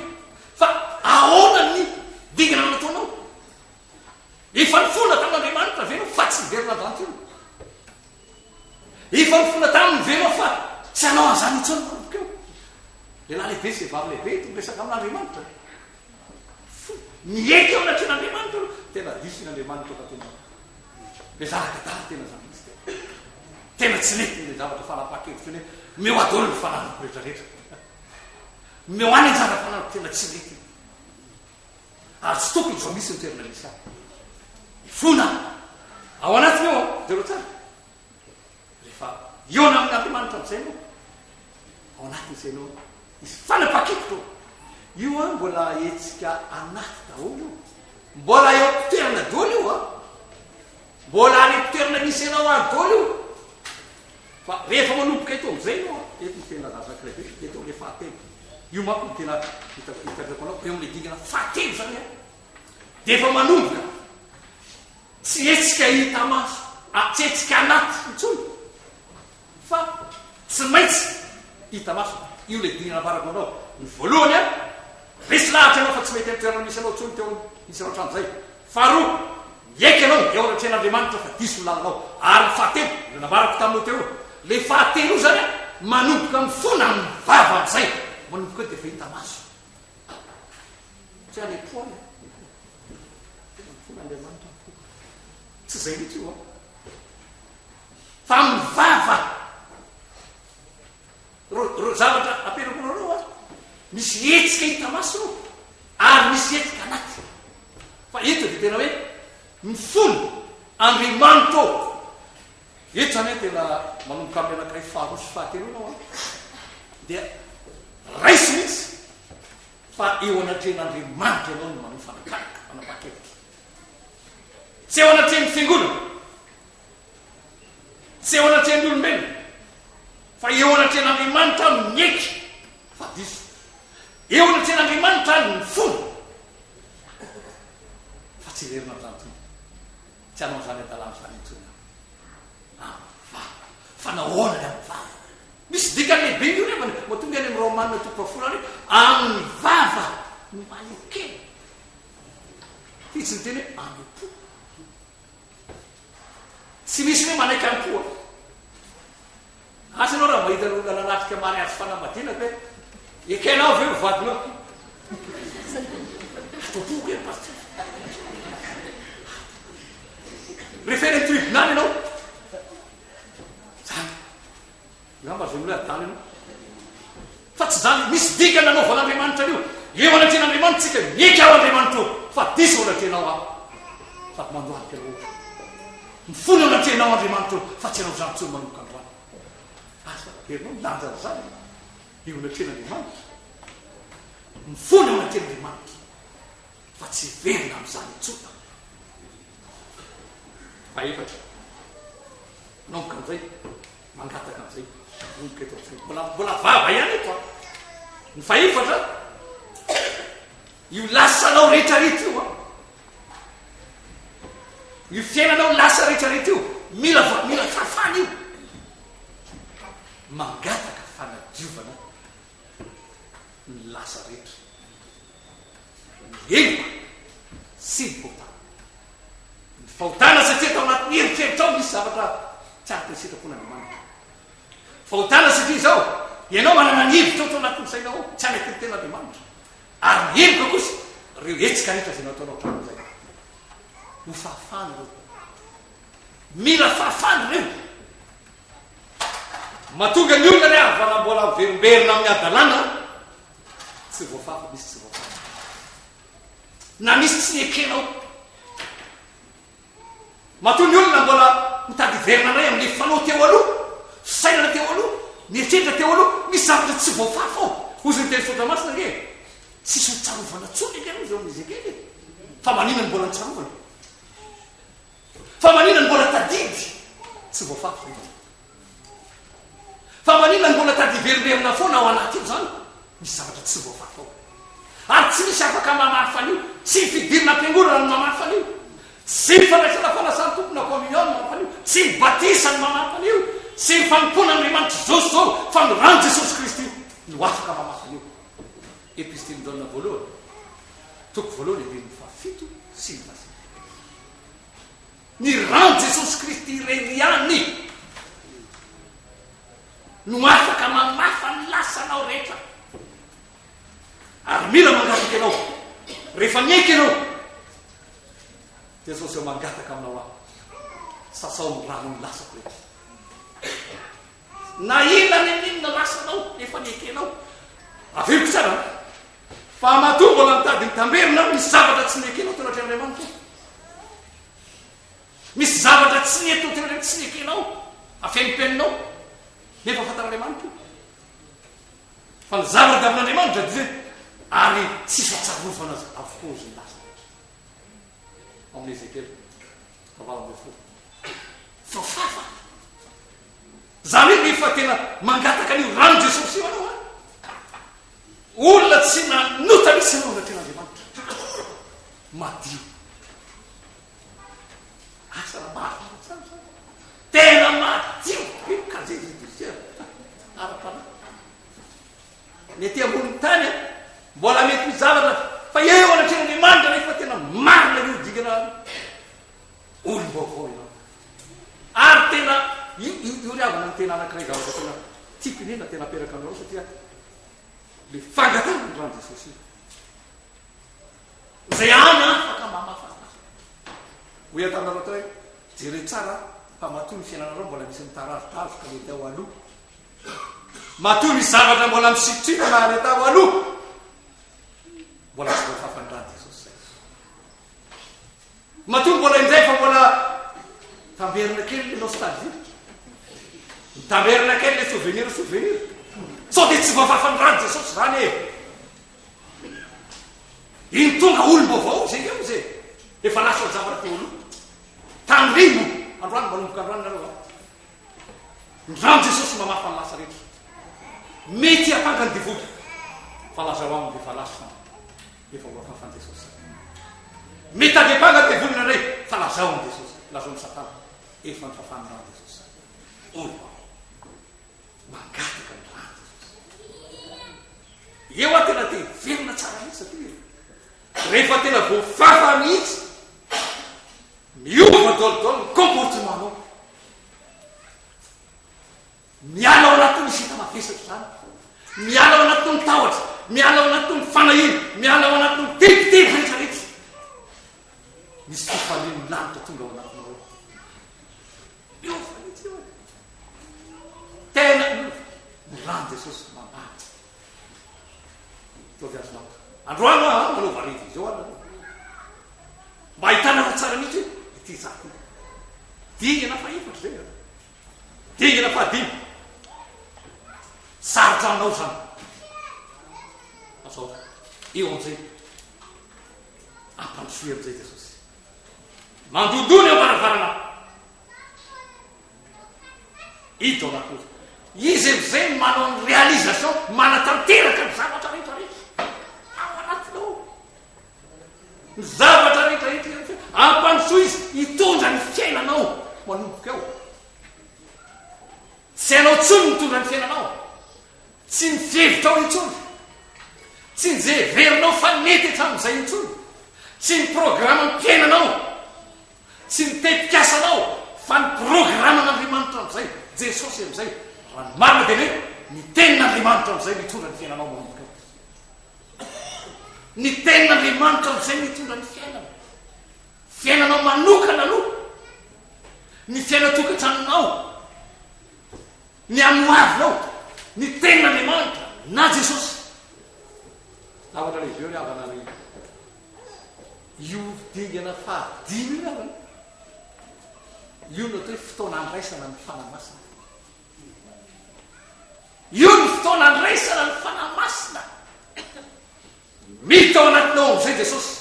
B: Fa ahoana ny dingana nataonao? Efa nifona tamin'Andriamanitra ve ianao fa tsy niverina avy any intsony? Efa nifona taminy ve ianao fa tsy hanao an'izany intsony manomboka eo? Lehilahy lehibe sy vehivavy lehibe eto miresaka amin'Andriamanitra. Miaiky eo anatrehan'Andriamanitra aloha. Tena diso iny Andriamanitra fa tena be zanaka adala tena zany mihitsy tena. Tena tsy nety ilay zavatra fanapahan-kevitra iny hoe omeo ahy daholo ny fananako rehetra rehetra. Omeo ahy ny anjara fananako tena tsy nety iny. Ary tsy tokony izao mihitsy ny toerana misy ahy. Mifona ao anatiny ao, jereo tsara. Rehefa hihaona amin'Andriamanitra amin'izay ianao, ao anatin'izay ianao, hisy fanapahan-kevitra ao. Io an, mbola hetsika anaty daholo io. Mbola eo am-pitoerana daholo io an. Mbola any am-pitoerana misy anao any daholo io. Fa rehefa manomboka eto amin'izay ianao an, eto no tena zavatra anankiray be, eto amin'ilay fahatelo. Io manko no tena hitako anao, eo amin'ilay dingana fahatelo izany an, dia efa manomboka. Tsy hetsika hita maso, tsy hetsika anaty intsony fa tsy maintsy hita maso. Io ilay dingana ambarako anao. Ny voalohany an, resy lahatra ianao fa tsy mety amin'ny toerana misy anao intsony teo nisy anao hatramin'izay. Faharoa, miaiky ianao eo anatrehan'Andriamanitra fa diso ny lalanao. Ary ny fahatelo, ilay nambarako taminao teo io, ilay fahatelo io izany an, manomboka mifona amin'ny vava amin'izay. Manomboka eo dia efa hita maso. Tsy any am-po any an. Tena mifona Andriamanitra am-po. Tsy izay mihitsy io an. Fa amin'ny vava. Ireo zavatra apetrako anareo an. Misy hetsika hita maso ireo. Ary misy hetsika anaty. Fa eto dia tena hoe mifona Andriamanitra ô. Eto izany hoe tena manomboka amin'ny anankiray faharoa sy fahatelo ianao an. Dia raiso mihitsy. Fa eo anatrehan'Andriamanitra ianao no manao fanapahan-kevitra. Tsy eo anatrehan'ny fiangonana. Tsy eo anatrehan'ny olombelona. Fa eo anatrehan'Andriamanitra aho no miaiky fa diso. Eo anatrehan'Andriamanitra aho no mifona. Fa tsy hiverina amin'izany intsony. Tsy hanao an'izany hadalana izany intsony aho. Amin'ny vava. Fa nahoana ny amin'ny vava? Misy dikany lehibe io nefa vao tonga any amin'ny Romana toko fahafolo any hoe amin'ny vava no manekena. Fa izy tsy niteny hoe amin'ny po. Tsy misy hoe manaiky am-po. Asa ianao raha mahita olona nanatrika mariazy fanambadiana hoe ekenao ve ho vadinao? Atao po ve pasteur? Rehefa eny amin'ny tribunal ianao, zany. Angamba azon'ny hoe adala ianao. Fa tsy izany, misy dikany nanaovan'Andriamanitra an'io. Eo anatrehan'Andriamanitra tsika, miaiky aho Andriamanitra ô, fa diso eo anatrehanao aho. Sady mandohalika loatra. Mifona eo anatrehanao Andriamanitra ô, fa tsy hanao izany intsony manomboka androany. Aza averinao ny lanjan'izany eo anatrehan'Andriamanitra. Mifona eo anatrehan'Andriamanitra, fa tsy hiverina amin'izany intsony aho. Fahefatra, manomboka amin'izay, mangataka an'izay, manomboka eto amin'izay. Mbola, mbola vava ihany eto an. Ny fahefatra, io lasanao rehetrarehetra io an. Io fiainanao lasa rehetrarehetra io, mila, mila fafana io. Mangataka fanadiovana ny lasa rehetra. Ny heloka sy ny fahotana. Ny fahotana satria tao anatin'ny eritreritrao misy zavatra tsy araka ny sitrapon'Andriamanitra. Fahotana satria izao, ianao manana ny hevitrao tao anatin'ny sainao ao, tsy araka ny tenin'Andriamanitra. Ary ny heloka kosa, ireo hetsika rehetra izay nataonao hatramin'izay. Ho fahafahana ireo. Mila fahafahana ireo. Mahatonga ny olona ry havana mbola miverimberina amin'ny hadalana, tsy voafafa, misy tsy voafafa. Na misy tsy nekenao. Matoa ny olona mbola mitady hiverina indray amin'ilay fanao teo aloha, fisainana teo aloha, ny eritreritra teo aloha, misy zavatra tsy voafafa ao. Hozy ny teny Soratra Masina ange, tsisy ho tsarovana intsony ange hozy eo amin'i Ezekiela e. Fa maninona no mbola notsarovana? Fa maninona no mbola tadidy? Tsy voafafa io. Fa maninona no mbola tady hiverimberina foana ao anaty io zany? Misy zavatra tsy voafafa ao. Ary tsy misy afaka mamafa an'io. Tsy ny fidirana am-piangonana no mamafa an'io. Tsy ny fandraisana fanasan'ny Tompo na communion no mamafa an'io. Tsy ny batisa no mamafa an'io. Tsy ny fanompoana an'Andriamanitra izao sy izao fa ny ran'i Jesosy Kristy no afaka mamafa an'io. Epistilin'i Jaona voalohany, toko voalohany andininy fahafito sy ny fahasivy. Ny ran'i Jesosy Kristy irery ihany no afaka mamafa ny lasanao rehetra. Ary mila mangataka ianao. Rehefa miaiky ianao, Jesosy eo mangataka aminao aho. Sasao ny ranon'ny lasako rehetra. Na inona na inona lasanao efa nekenao. Averiko tsara an! Fa matoa mbola mitady ny tamberina misy zavatra tsy nekenao teo anatrehan'Andriamanitra. Misy zavatra tsy nety teo anatrehan'Andriamanitra tsy nekenao, afenimpeninao, nefa fantatr'Andriamanitra io. Fa ny zavatra avy amin'Andriamanitra dia ary tsisy hatsarovana azy avokoa izy ny lasa rehetra. Ao amin'ny Ezekiela 18. Voafafa. Izany hoe rehefa tena mangataka an'io ran'i Jesosy io ianao an, olona tsy nanota mihitsy ianao anatrehan'Andriamanitra. Madio. Asa raha mahavita tsara izany. Tena madio be ny casier judiciaire ara-panahy. Ny aty ambonin'ny tany an, mbola mety misy zavatra fa eo anatrehan'Andriamanitra rehefa tena marina io dingana Olom-baovao ianao. Ary tena, io, io, io ry havana no tena anankiray zavatra tena tiako indrindra tena aperaka aminareo satria le fangatahana ny ran'i Jesosy io. Izay any afaka mamafa ny lasa. Hoy aho taminareo teo hoe, jereo tsara fa matoa ny fiainanareo mbola misy mitarazotazoka mety ao aloha. Matoa misy zavatra mbola misitrika any tao aloha. Mbola tsy voafafa ny ran'i Jesosy izay. Matoa mbola indray fa mbola tamberina kely le nostalgie. Mitamberina kely le souvenir souvenir. Sao dia tsy voafafan'ny rano Jesosy izany e. Iny tonga olom-baovao izay eo izay. Efa lasa ny zavatra teo aloha. Tandrimo androany manomboka androany nareo a. Ny rano Jesosy mamafa ny lasa rehetra. Mety hampanga ny devoly fa lazao aminy dia efa lasa. Efa voafafan'i Jesosy. Mitady ampanga ny devoly indraindray fa lazao amin'i Jesosy, lazao amin'i Satana, efa nofafan'ny ran'i Jesosy izany. Olom-baovao. Mangataka ny ran'i Jesosy. Eo aho tena te hiverina tsara mihitsy satria rehefa tena voafafa mihitsy, miova daholo daholo ny comportement-nao. Miala ao anatin'ny sita mavesatra izany. Miala ao anatin'ny tahotra, miala ao anatin'ny fanahiana, miala ao anatin'ny tebiteby rehetra rehetra. Misy fifalian'ny lanitra tonga ao anatinao ao. Miova mihitsy io. Tena miova. Ny ran'i Jesosy mamaha. Ataovy azonao. Androany aho manaova révision ary nareo. Mba ahitanareo tsara mihitsy hoe ity zako ity. Dingana fahefatra izay an. Dingana fahadimy. Sarotra aminao izany. Azao eo amin'izay. Ampandrosoy amin'izay Jesosy. Mandondona eo am-baravarana. Hiditra ao anaty Izy amin'izay no manao ny réalisation, manatanteraka ny zavatra rehetra rehetra ao anatinao. Ny zavatra rehetra rehetra ihany koa. Ampandrosoy izy hitondra ny fiainanao manomboka eo. Tsy ianao intsony mitondra ny fiainanao. Tsy ny fihevitrao intsony. Tsy ny izay heverinao fa nety hatramin'izay intsony. Tsy ny programam-piainanao. Tsy ny tetikasanao fa ny programan'Andriamanitra amin'izay, Jesosy amin'izay. Raha ny marina dia ny hoe ny tenin'Andriamanitra amin'izay mitondra ny fiainanao manomboka eo. Ny tenin'Andriamanitra amin'izay mitondra ny fiainana. Fiainanao manokana aloha. Ny fiainan-tokantranonao. Ny amin'ny hoavinao. Ny tenin'Andriamanitra na Jesosy. Zavatra lehibe ry havana ry io dingana fahadimy io havana. Io no atao hoe fotoana andraisana ny Fanahy Masina. Io ny fotoana andraisana ny Fanahy Masina. Miditra ao anatinao amin'izay Jesosy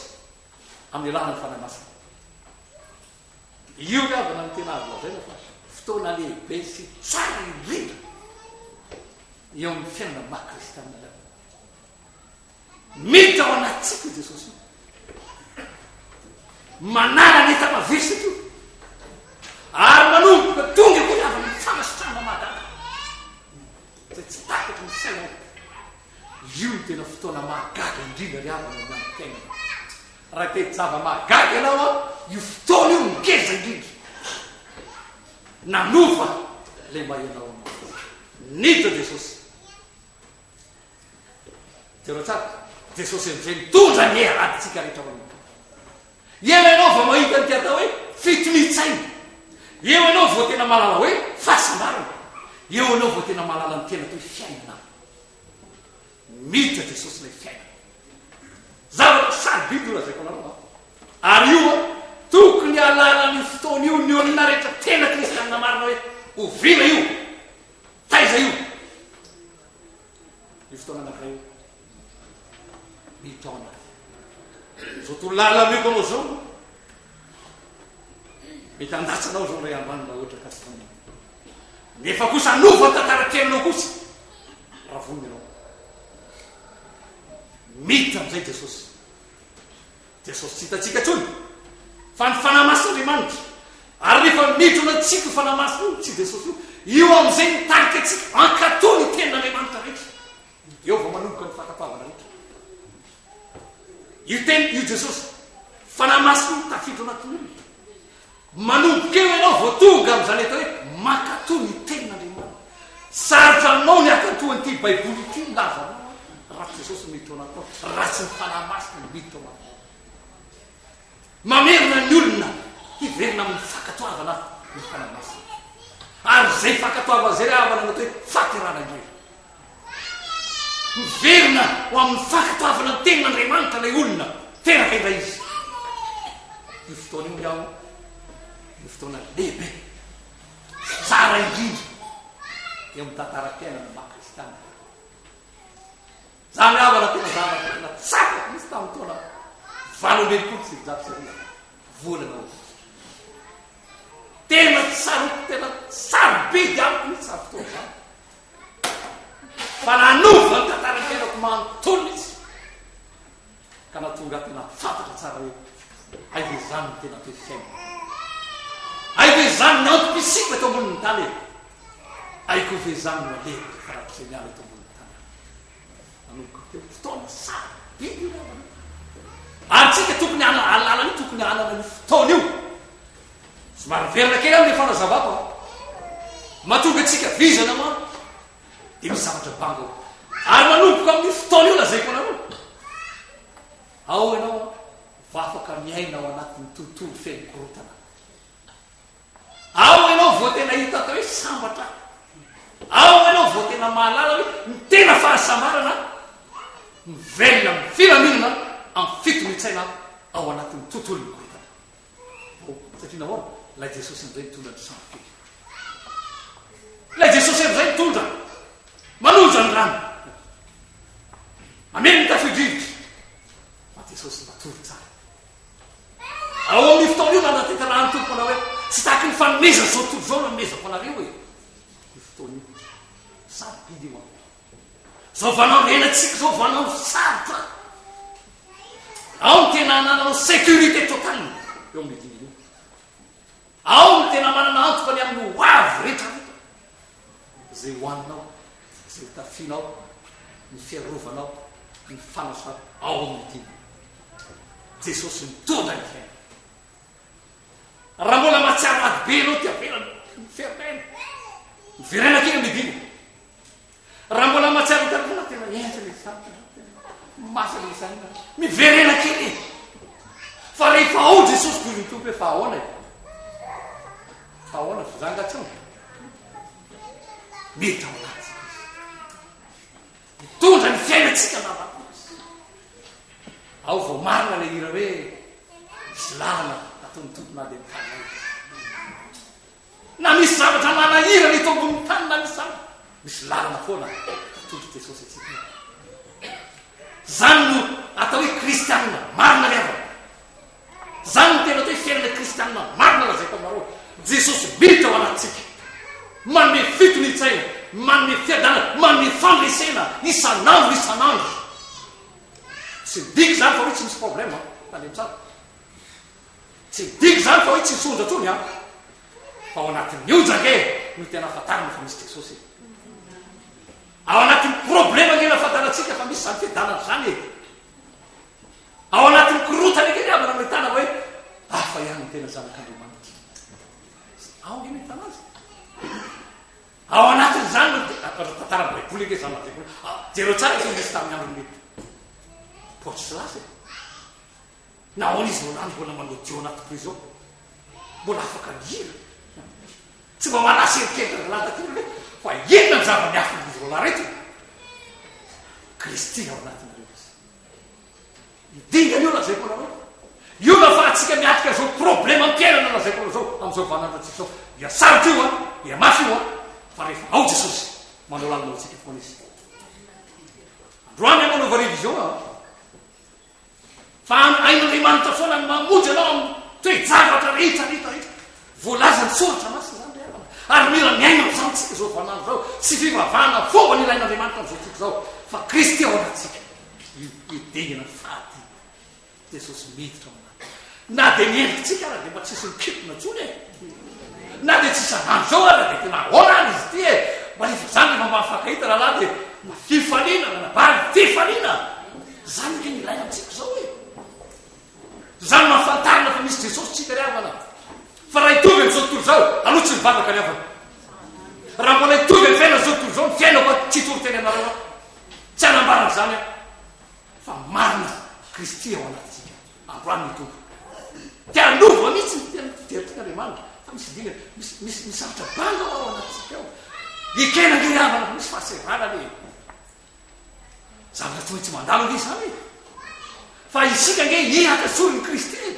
B: amin'ny alalan'ny Fanahy Masina. Io ny havana no tena azo lazaina fa fotoana lehibe sy tsara indrindra eo amin'ny fiainana maha kristianina ny havana. Miditra ao anatintsika io Jesosy io. Manala ny enta-mavesatra io. Ary manomboka tonga koa ny havana ny fanasitrana mahagaga. Izay tsy takatry ny sainao. Io no tena fotoana mahagaga indrindra ry havana ny amin'ny fiainana. Raha te zava-mahagaga ianao an, io fotoana io no ngeza indrindra. Nanova ilay maha ianao anao. Niditra Jesosy. Jereo tsara, Jesosy amin'izay mitondra ny adintsika rehetra ao aminy. Eo ianao vao mahita an'ity atao hoe fitonian-tsaina. Eo ianao vao tena mahalala hoe fahasambarana. Eo ianao vao tena mahalala ny tena atao hoe fiainana. Miditra Jesosy ilay fiainana. Zavatra sarobidy io lazaiko anareo an. Ary io an, tokony hahalala an'io fotoana io ny olona rehetra tena kristianina marina hoe oviana io, taiza io. Io fotoana anankiray io. Mitaona. Izao torolalana ameko anao izao, mety handatsa anao izao indray andro any raha ohatra ka tsy vonona. Nefa kosa hanova ny tantaram-piainanao kosa raha vonona ianao. Miditra amin'izay Jesosy. Jesosy tsy hitantsika intsony fa ny Fanahy Masin'Andriamanitra. Ary rehefa miditra ao anatintsika io Fanahy Masina io, tsy Jesosy io, io amin'izay mitarika antsika hankatò ny tenin'Andriamanitra rehetra. Eo vao manomboka ny fankatoavana rehetra. Io teny io Jesosy, Fanahy Masina io tafiditra ao anatin'ny olona. Manomboka eo ianao vao tonga amin'izany atao hoe mankatò ny tenin'Andriamanitra. Sarotra aminao ny hankatò an'ity Baiboly ity, milaza anao aho, raha tsy Jesosy no miditra ao anatinao, raha tsy ny Fanahy Masina no miditra ao anatinao. Mamerina ny olona hiverina amin'ny fankatoavana ny Fanahy Masina. Ary izay fankatoavana izay ry havana no atao hoe fahaterahana indray. Miverina ho amin'ny fankatoavana ny tenin'Andriamanitra ilay olona, teraka indray izy. Io fotoana io aho no fotoana lehibe, tsara indrindra eo amin'ny tantaram-piainana maha kristiana. Izany havana tena zavatra tena tsapako mihitsy tamin'ny taona 1968, volana aogositra. Tena tsaroako, tena sarobidy amiko mihitsy izany fotoana izany. Fa nanova ny tantaram-piainako manontolo mihitsy. Ka nahatonga ahy tena fantatra tsara hoe hay ve izany no tena atao hoe fiainana. Hay ve izany ny antom-pisiako eto ambonin'ny tany e. Hay koa ve izany no alehako rehefa raikitra miala eto ambonin'ny tany aho. Nanomboka teo fotoana sarobidy io namana. Ary tsika tokony hahalala an'io, tokony hanana an'io fotoana io. Somary miverina kely aho le fanazavako a. Mahatonga antsika vizana manko dia misy zavatra banga ao. Ary manomboka amin'io fotoana io lazaiko anareo. Ao ianao vao afaka miaina ao anatin'ny tontolo feno korontana. Ao ianao vao tena hita atao hoe sambatra. Ao ianao vao tena mahalala hoe ny tena fahasambarana. Mivelona amin'ny filaminana amin'ny fitonian-tsaina ao anatin'ny tontolon'ny korontana. Oh, satria nahoana? Ilay Jesosy amin'izay nitondra ny sambo kely. Ilay Jesosy amin'izay nitondra, manonja ny rano, mamely ny tafio-drivotra. Fa Jesosy matory tsara. Ao amin'io fotoana io nanatanterahan'ny Tompo manao hoe, tsy tahaky ny fanomezana izao tontolo izao no anomezako anareo e. Io fotoana io. Sarobidy io an. Zao vaninandro iainantsika zao vaninandro sarotra. Ao ny tena anananao sécurité totale eo amin'ny dingana io. Ao ny tena manana antoka ny amin'ny ho avy rehetra rehetra. Izay hohaninao, izay hotafianao, ny fiarovanao, ny fanasana ao amin'ny dingana. Jesosy mitondra ny fiainana. Raha mbola mahatsiaro ady be ianao dia avelany miverina. Miverena kely amin'ny dingana. Raha mbola mahatsiaro ny tanana tena henjana izany, tena masina izany, miverena kely e. Fa rehefa ao Jesosy dia ny Tompo hoe fa ahoana e? Fa ahoana fa zanga tsy ao? Miditra ao anatintsika izy. Mitondra ny fiainantsika andavanandro izy. Ao vao marina ilay hira hoe misy lalana ataon'ny Tompo na dia mitana izy. Na misy zavatra manahirana eto ambonin'ny tany na misy zavatra, misy lalana foana atolotr'i Jesosy antsika eo. Izany no atao hoe kristianina marina ry havana. Izany no tena atao hoe fiainana kristianina marina lazaiko aminareo. Jesosy miditra ao anatintsika. Manome fitonian-tsaina, manome fiadanana, manome fandresena isan'andro isan'andro. Tsy midika izany fa hoe tsy misy problème, tandremo tsara. Tsy midika izany fa hoe tsy hisy onja intsony an! Fa ao anatin'ny onja ange no tena ahafantarana fa misy Jesosy e! Ao anatin'ny problema ange no ahafantarantsika fa misy izany fiadanana izany e! Ao anatin'ny korontana ange ny havana no ahitana hoe hafa ihany ny tena zanak'Andriamanitra. Ao ange no ahitana azy. Ao anatin'izany no tantara Baiboly ange izany lazaiko. Jereo tsara izao nisy tamin'ny andron'ny Paoly sy Silasy e. Nahoana izy roalahy no mbola manao duo anaty prison? Mbola afaka mihira? Tsy mba manasa eritreritra ry zalahy taty ve? Fa inona ny zava-miafin'izy roalahy reto? Kristy ao anatinareo izy. Io dingana io lazaiko anareo. Io no ahafahantsika miatrika izao problemam-piainana lazaiko anareo izao amin'izao vaninandrontsika izao. Dia sarotra io an, dia mafy io an, fa rehefa ao Jesosy, manao lalana ho antsika foana izy. Androany aho manaova révision an. Fa hain'Andriamanitra foana ny mamonjy anao amin'ny toe-javatra rehetra rehetra rehetra. Voalazan'ny Soratra Masina izany ry havana. Ary mila miaina amin'izany isika izao vaninandro izao. Tsy fivavahana fomba no ilain'Andriamanitra amin'izao tontolo izao, fa Kristy ao anatintsika. Io io dingana fahadimy. Jesosy miditra ao anaty. Na dia ny endritsika ara dia mba tsisy mikipona intsony e. Na dia tsy isan'andro izao ara dia tena ahoana ary izy ity e. Mba rehefa izany rehefa mba mifankahita rahalahy dia mba fifaliana, ranabavy, fifaliana. Izany ange no ilaina amintsika izao e. Izany no ahafantarana fa misy Jesosy tsika ry havana. Fa raha hitovy amin'izao tontolo izao, aloha tsy mivavaka ry havana. Raha mbola hitovy amin'ny fiainan'izao tontolo izao ny fiainako, tsy hitory teny aminareo aho. Tsy hanambara an'izany aho. Fa marina Kristy ao anatintsika. Androany ny Tompo. Te hanova mihitsy ny tena fijerintsika Andriamanitra. Fa misy dingana, misy misy misy zavatra banga ao anatintsika ao. Ekena ange ry havana fa misy fahasembanana e. Zavatra tsy maintsy mandalo ange izany e. Fa isika ange iraka solon'i Kristy e.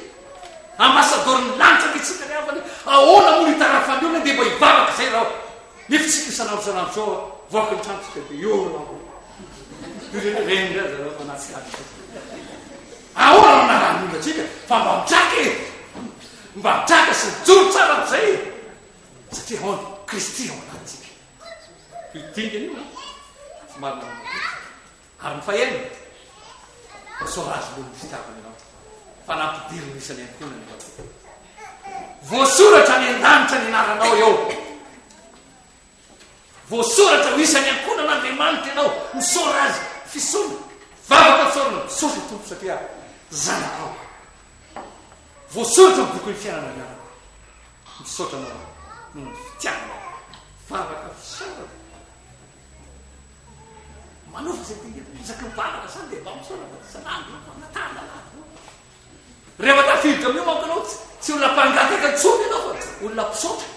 B: Ambasadaorin'ny lanitra ange isika ry havana e. Ahoana moa no hitarafan'ny olona dia mba hivavaka izay raha nefa isika isan'andro isan'andro izao voaka ny tranontsika dia eo no Ireny indray zareo manatsika azy. Ahoana no narahan'ny olona antsika fa mba mitraka e. Mba mitraka sy mijoro tsara amin'izay e. Satria ahoana? Kristy ao anatintsika. Io dingana io an, somary manana Ary ny fahenina, misaora Azy noho ny fitiavany anao, fa nampidiriny ho isan'ny ankohonany ianao. Voasoratra any an-danitra ny anaranao eo. Voasoratra ho isan'ny ankohonan'Andriamanitra ianao. Misaora Azy, fisaorana, vavaka fisaorana, misaotra Tompo satria zanakao. Voasoratra amin'ny bokin'ny fiainana ny anarako. Misaotra anao aho noho ny fitiavanao. Vavaka fisaorana. Manofa izay dingana isaky ny vavaka izany dia mba misaora fa isan'andro mangatahana lavitra. Rehefa tafiditra amin'io manko ianao tsy olona mpangataka intsony ianao fa olona mpisaotra.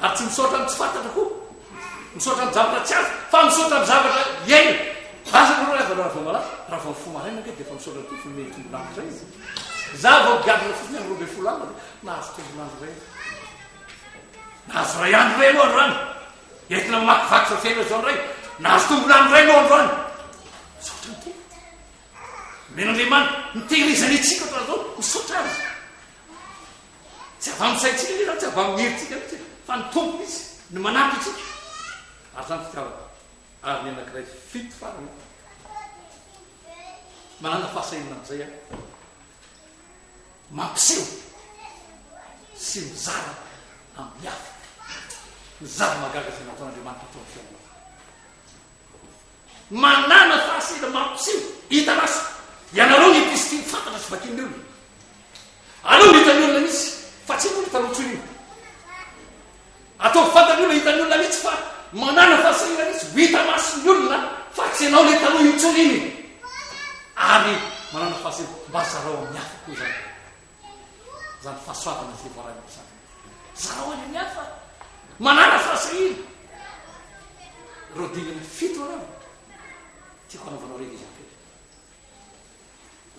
B: Ary tsy misaotra amin'ny tsy fantatra koa. Misaotra amin'ny zavatra tsy azo fa misaotra amin'ny zavatra iainana. Asa nareo ry havana raha vao malaza, raha vao mifoha maraina ange dia efa misaotra ny Tompo nomeny tombon'andro izay izy. Za vao migadona fotsiny amin'ny 12 alina dia nahazo tombon'andro izay. Nahazo iray andro indray aloha androany. Entina mamakivaky izao fiainana izao indray. Nahazo tombon'andro indray aloha androany. Misaotra ny Tompo. Nomen'Andriamanitra nitehirizany antsika ohatran'izao, misaotra Azy. Tsy avy amin'ny saintsika anie izany, tsy avy amin'ny herintsika mihitsy fa ny Tompo mihitsy no manampy antsika. Ary izany fitiavana. Ary ny anankiray fito farany, manana fahasahiana amin'izay aho, mampiseho sy mizara amin'ny hafa ny zava-mahagaga izay nataon'Andriamanitra teo amin'ny fiainanao. Manana fahasahiana mampiseho, hita maso. Ianareo ny epistily fantatra sy vakin'ny olona. Aleo hitan'ny olona mihitsy fa tsy mbola hitanao intsony io. Ataovy fantatry ny olona, hitan'ny olona mihitsy fa manana fahasahiana mihitsy ho hita mason'ny olona fa tsy ianao ilay taloha intsony iny. Ary manana fahasahiana mba zarao amin'ny hafa koa izany. Izany fahasoavana izay voarainao izany. Zarao any amin'ny hafa. Manana fahasahiana. Ireo dingana fito ireo tiako hanaovanao révision kely.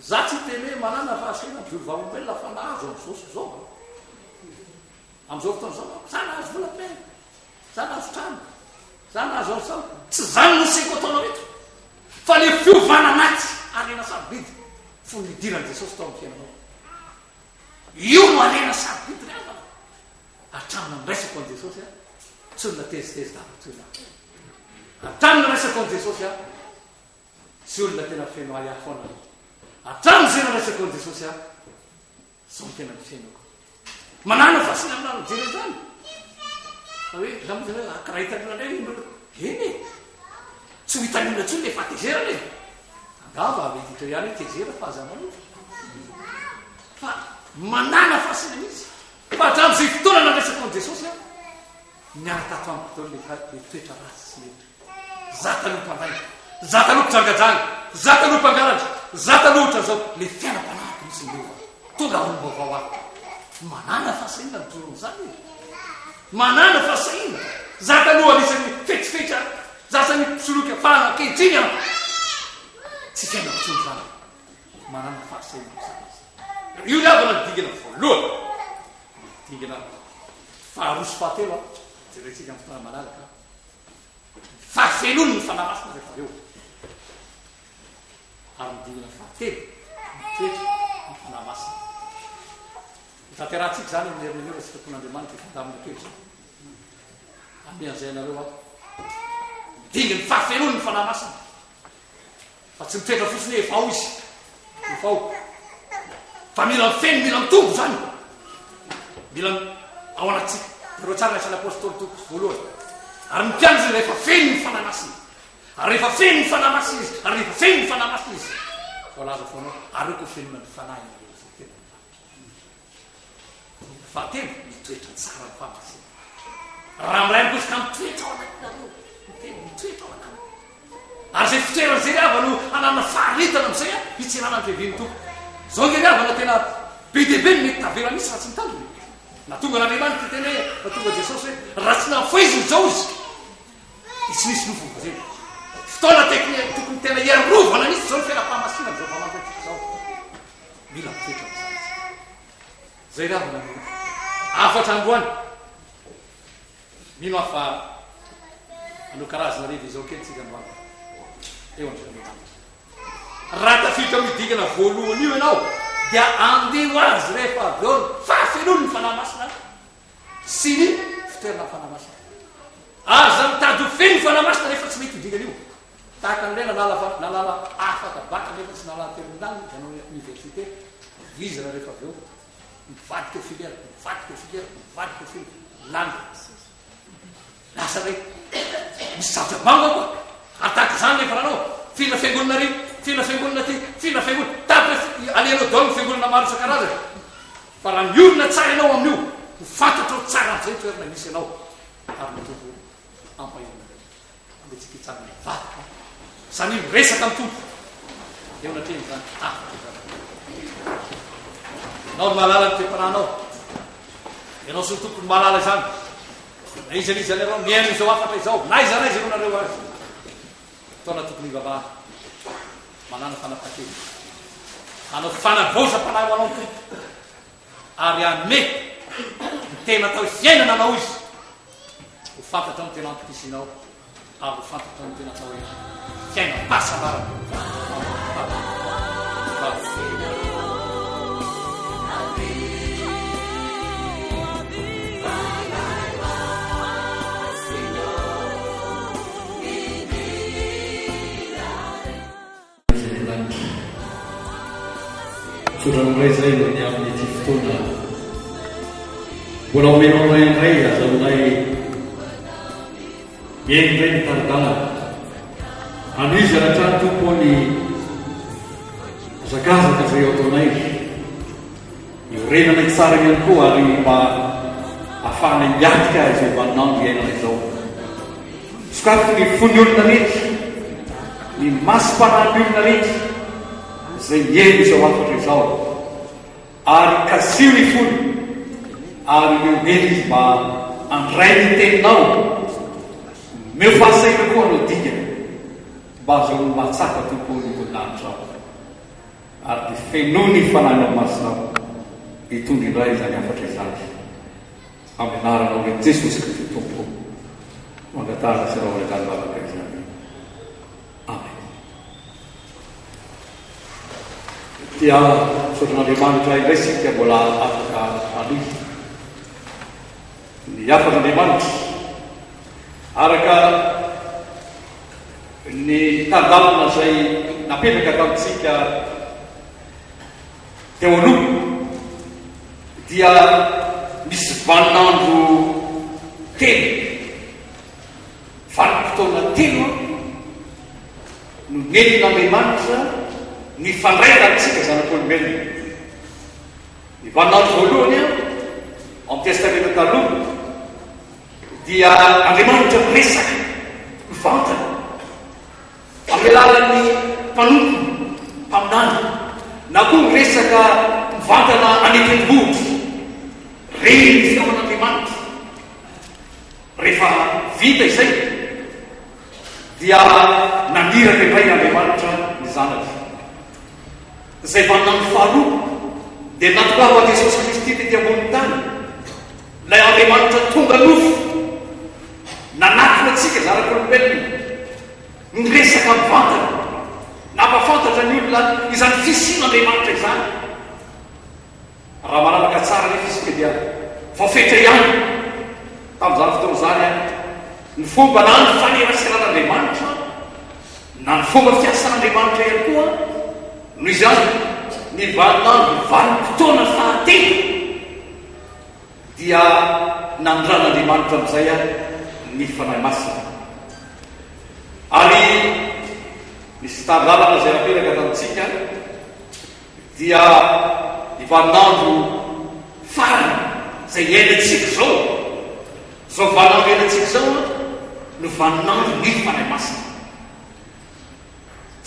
B: Za tsy hiteny hoe manana fahasahiana mijoro vavolombelona fa nahazo an'izao sy izao an. Amin'izao fotoana izao aho, za nahazo vola be, za nahazo trano, za nahazo an'izao. Tsy izany no seko ataonao eto fa le fiovana anaty harena sarobidy fony nidiran'i Jesosy tao amin'ny fiainanao. Io no harena sarobidy ry havana. Hatramin'ny nandraisako an'i Jesosy aho, tsy olona tezitezi dava intsony aho. Hatramin'ny nandraisako an'i Jesosy aho, Tsy olona tena feno ahiahy foana aho. Hatramin'izay nandraisako an'i Jesosy aho, izao no tena ny fiainako. Manana fahasalamana mijery an'izany. Fa hoe, za moa zany hoe, ah, karaha hitan'ny olona indray ny olona. Eny e! Tsy ho hitan'ny olona intsony ilay fahatezerana e! Angamba mety hita eo ihany hoe tezera fa aza manota. Fa manana fahasalamana mihitsy. Fa hatramin'izay fotoana nandraisako an'i Jesosy aho, Niala tato amiko daholo le le toetra ratsy sy lefitra. Za taloha mpandainga, za taloha mpijangajanga, za taloha mpangalatra, za taloha ohatran'izao. Le fiainam-panahiko mihitsy niova. Tonga olom-baovao aho. Manana fahasahiana mijoro amin'izany e. Manana fahasahiana. Za taloha anisan'ny fetsifetsy aho. Za anisan'ny mpisoloky fa ankehitriny aho tsy fiainako intsony izany. Manana fahasahiana amin'izany. Io ry havana ny dingana voalohany. Dingana faharoa sy fahatelo an, jerentsika amin'ny fotoana manaraka ny fahafenoany ny Fanahy Masina rehefa avy eo. Ary ny dingana fahatelo, mitoetra ny Fanahy Masina. Hotanterahantsika izany amin'ny herin'ny ora sitrapon'Andriamanitra hifandamina kely izao. Hanome an'izay anareo aho. Ny dingan'ny fahafenoany ny Fanahy Masina. Fa tsy mitoetra fotsiny hoe efa ao izy. Efa ao. Fa mila mifeno, mila mitombo izany. Mila ao anatintsika. Jereo tsara ny asan'ny apostoly toko voalohany. Ary ny mpianatra rehefa feno ny Fanahy Masina. Ary rehefa feno ny Fanahy Masina izy, ary rehefa feno ny Fanahy Masina izy. Voalaza foana ao, ary eo koa fenona ny Fanahy ianareo izay tena mivadika. Fahatelo, mitoetra tsara ny fahamasinana. Raha miray ny kosa ka mitoetra ao anatinareo, miteny mitoetra ao anatiny. Ary izay fitoerana izay ry havana no hananana faharetana amin'izay hitsenana ny fiavian'ny Tompo. Izao ange ry havana tena be dia be ny mety tavela misy raha tsy mitandrina. Nahatonga an'Andriamanitra hiteny hoe, nahatonga Jesosy hoe, raha tsy nafoiziny izao izy, dia tsy nisy nofo hovonjena. Fotoana tokony tena hiarovana mihitsy izao ny fiainam-pahamasinana amin'izao vaninandrontsika izao. Mila mitoetra amin'izany isika. Izay ry havana no hafatra androany. Mino aho fa hanao karazana révision kely tsika androany eo anatrehan'Andriamanitra. Raha tafiditra amin'io dingana voalohany io ianao dia andeha ho azy rehefa avy eo ny fahafenoan'ny Fanahy Masina sy ny fitoerana ny Fanahy Masina. Aza mitady ho feno ny Fanahy Masina rehefa tsy mety io dingana io. Tahaka an'ilay nanala fa nanala afaka bac nefa tsy nahalala terminale dia hanao université, vizana rehefa avy eo, mivadika ho filière, mivadika ho filière, mivadika ho filière, lany. Lasa indray. Misy zavatra banga koa. Ary tahaka izany rehefa nanao, fila fiangonana ary, fila fiangonana aty, fila fiangonana, tapitra alehanao daholo ny fiangonana maro isan-karazany. Fa raha miorina tsara ianao amin'io, ho fantatrao tsara amin'izay ny toerana misy anao ary ny Tompo hampahery anareo. Andeha hitsangana hivavaka. Izany hoe miresaka amin'ny Tompo. Eo anatrehany izany hafatra izany. Ianao no mahalala ny toe-panahinao. Ianao sy ny Tompo no mahalala izany. Na iza na iza anareo mihaino izao hafatra izao, na aiza na aiza ianareo azy. Fotoana tokony hivavahana. Manàna fanapahan-kevitra. Hanao fanavaozam-panahy ho anao ny Tompo, ary hanome ny tena atao hoe fiainana anao Izy. Ho fantatrao ny tena antom-pisianao, ary ho fantatrao ny tena atao hoe fiainam-pahasambarana.
C: Andriamanitra. Misaotra anao indray izay noho ny amin'ity fotoana mbola omenao anay indray azahoanay mihaino indray ny tari-dalana. Anohizana hatrany Tompo ô ny hazakazaka izay ataonay, iorenanay tsara ihany koa ary mba ahafahanay miatrika izao vaninandro iainana izao. Sokafy ny fon'ny olona rehetra, ny masom-panahin'ny olona rehetra izay mihaino izao hafatra izao, ary kasiho ny fony, ary omeo hery izy mba handray ny teninao, omeo fahasahiana koa hanao dingana mba hahazoany mahatsapa Tompo ny voninahitrao, ary dia fenoy ny Fanahinao Masina hitondra indray izany hafatra izany. Amin'ny anaranao ilay Jesosy Kristy Tompo no angatahana sy anaovana izany vavaka izany. Amen. Dia misaotra an'Andriamanitra indray isika mbola afaka hanohy ny hafatr'Andriamanitra araka ny tandalana izay napetraka tamintsika Teo aloha dia misy vaninandro telo, vanim-potoana telo no nentin'Andriamanitra nifandray tamintsika zanak'olombelona. Ny vaninandro voalohany ao amin'ny Testamenta Taloha dia Andriamanitra miresaka mivantana Amin'ny alalan'ny mpanompony, mpaminany, na koa miresaka mivantana any an-tendrombohitra, re ny feon'Andriamanitra. Rehefa vita izay, dia naniraka indray Andriamanitra ny Zanany. Izay vaninandro faharoa, dia natongavan'i Jesosy Kristy tety ambonin'ny tany, ilay Andriamanitra tonga nofo, nanatona antsika zanak'olombelona. Niresaka mivantana, nampahafantatra ny olona izany fisian'Andriamanitra izany. Raha malalaka tsara anefa isika dia voafetra ihany tamin'izany fotoana izany ny fomba na ny faneraseran'Andriamanitra na ny fomba fiasan'Andriamanitra ihany koa. Noho izany, ny vaninandro vanim-potoana fahatelo Dia nandran'Andriamanitra amin'izay ny Fanahy Masina. Ary nisy tari-dalana izay napetraka tamintsika, dia ny vaninandro farany izay iainantsika izao, izao vaninandro iainantsika izao no vaninandro ny Fanahy Masina.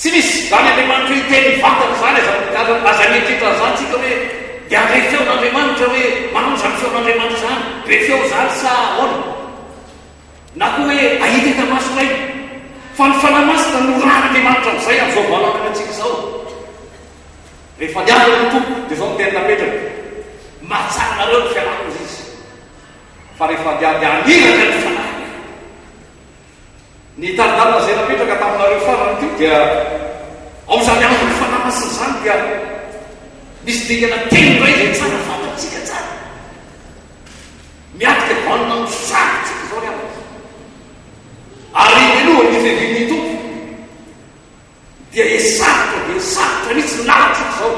C: Tsy misy izany Andriamanitra hiteny mivantana izany, aza aza aza mieritreritra an'izany tsika hoe dia handre feon'Andriamanitra hoe manao izany feon'Andriamanitra izany, be feo izany sa ahoana? Na koa hoe hahita hita maso indray. Fa ny Fanahy Masina no rahan'Andriamanitra amin'izay amin'izao valanana antsika izao. Rehefa niangona ny Tompo dia izao no teny napetrany, Mahatsara anareo ny fialako hozy Izy. Fa rehefa dia dia haniraka ny Fanahiny. Ny tari-dalana izay napetraka taminareo farany teo dia ao izany andron'ny Fanahy Masina izany dia misy dingana telo indray izay tsara fantatsika tsara. Miatrika vaninandro sarotra isika izao ry havana. Ary mialohan'ny fiavian'ny Tompo Dia e sarotra dia sarotra mihitsy ny lalantsika izao.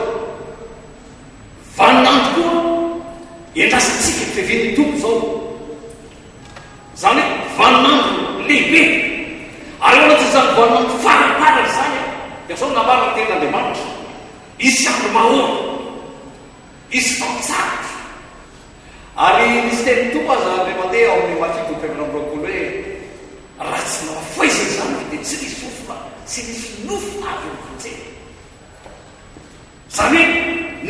C: Vaninandro koa iandrasantsika ny fiavian'ny Tompo izao. Izany hoe vaninandro lehibe. Ary ao anatin'izany vaninandro faramparany izany dia izao no nambaran'ny tenin'Andriamanitra, Hisy andro mahory, hisy fotoan-tsarotra. Ary nisy tenin'ny Tompo aza indray mandeha ao amin'ny Matio toko 24 hoe, Raha tsy nohafoizina izany dia tsy nisy fofona, tsy nisy nofo avy eo vonjena. Izany hoe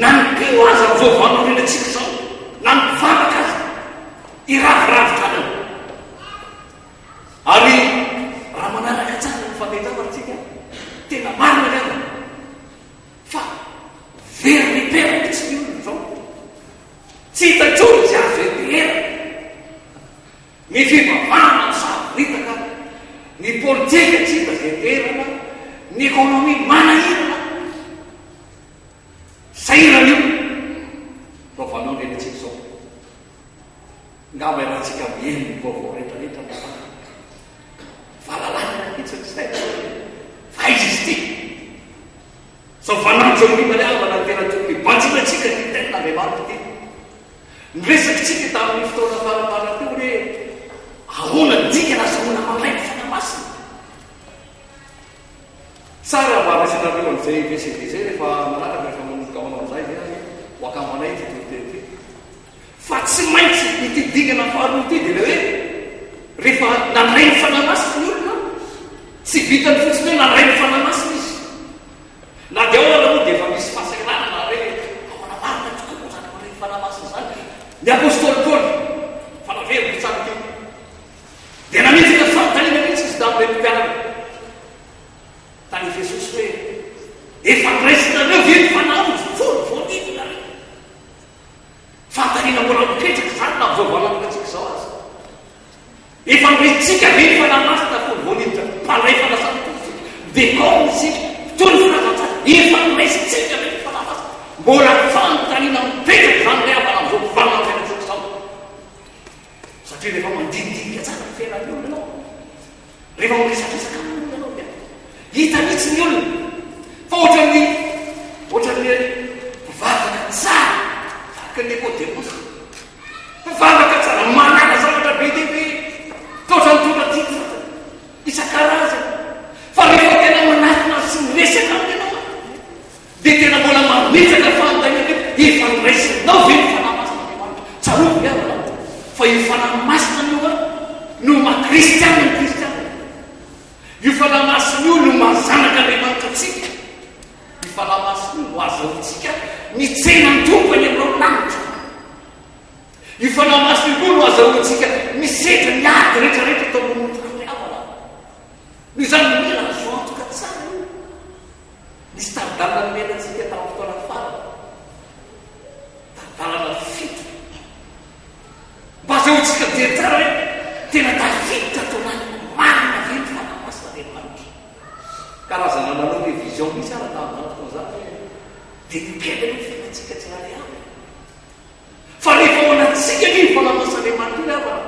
C: na ny mpino aza amin'izao vanim-potoanantsika izao, na ny mpivavaka aza, hiraviravy tanana. Ary raha manaraka tsara ny fandehan-javatra isika, tena marina ny havana. Sahirana io vao vaninandro iainantsika izao. Angamba iarahantsika miheno ny vaovao rehetrarehetra miaraka. Valalanina mihitsy ny saina hoe fa aiza izy ity? Izao vaninandro izao indrindra ry havana no tena tokony hibanjinantsika ity tenin'Andriamanitra ity. Niresakitsika tamin'ny fotoana faramparany teo hoe ahoana ny dingana azahoana mandray ny Fanahy Masina. Tsara mba raisinareo an'izay VCD izay rehefa manaraka rehefa manomboka manao an'izay izay ary ho akambanay ity toriteny ity. Fa tsy maintsy ity dingana faharoa ity dia ilay hoe rehefa nandray ny Fanahy Masina ny olona, tsy vitany fotsiny hoe nandray ny Fanahy Masina izy. Na dia ao ara moa dia efa misy fahasahiranana hoe ahoana marina tokoa moa izany mandray ny Fanahy Masina izany. Ny Apostoly Paoly, fa naveriko tsara ity, dia nametraka fanontaniana mihitsy izy tamin'ireto mpianany tany Efesosy hoe, Efa noraisinareo ve ny Fanahy fony vao nino nareo? Fanontaniana mbola mipetraka izany na amin'izao valan'antsika izao aza. Efa norentsika ve ny Fanahy Masina fony vao niditra mpandray fanasan'ny Tompo isika? Dekôna isika, mpitory ny filazantsara, efa noraisintsika ve ny Fanahy Masina? Mbola fanontaniana mipetraka izany ry havana amin'izao valan'antsika izao. Satria rehefa mandinidinika tsara ny fiainan'ny olona ianao, rehefa miresadresaka amin'olona ianao dia hita mihitsy ny olona fa ohatran'ny ohatran'ny hoe mpivavaka tsara tahaka ny Nikodemosy. Mpivavaka tsara, manana zavatra be dia be, fa ohatran'ny tonga didy fotsiny, isan-karazany. Fa rehefa tena manatona azy sy miresaka aminy ianao, Dia tena mbola mametraka fanontaniana hoe efa noraisinao ve ny Fanahy Masin'Andriamanitra? Tsarovy ry havana fa io Fanahy Masina io an no maha kristiana ny kristiana. Io Fanahy Masina io no maha zanak'Andriamanitra antsika. Io Fanahy Masina io no azahoantsika mitsena ny Tompo any amin'ireo lanitra. Io Fanahy Masina io koa no azahoantsika misetra ny ady rehetrarehetra eto ambonin'ny tany ry havana. Noho izany mila azo antoka tsara io. Nisy tari-dalana nomena antsika tamin'ny fotoana farany, tari-dalana fito, mba azahoantsika mijery tsara hoe tena tafiditra tao anatiny marina ve ny Fanahy Masin'Andriamanitra. Karazana nanao révision mihitsy aho tamin'izany fotoana izany hoe dia nikely aloha ny fiainantsika tsirairay avy. Fa rehefa ao anatintsika anie io Fanahy Masin'Andriamanitra io ry havana,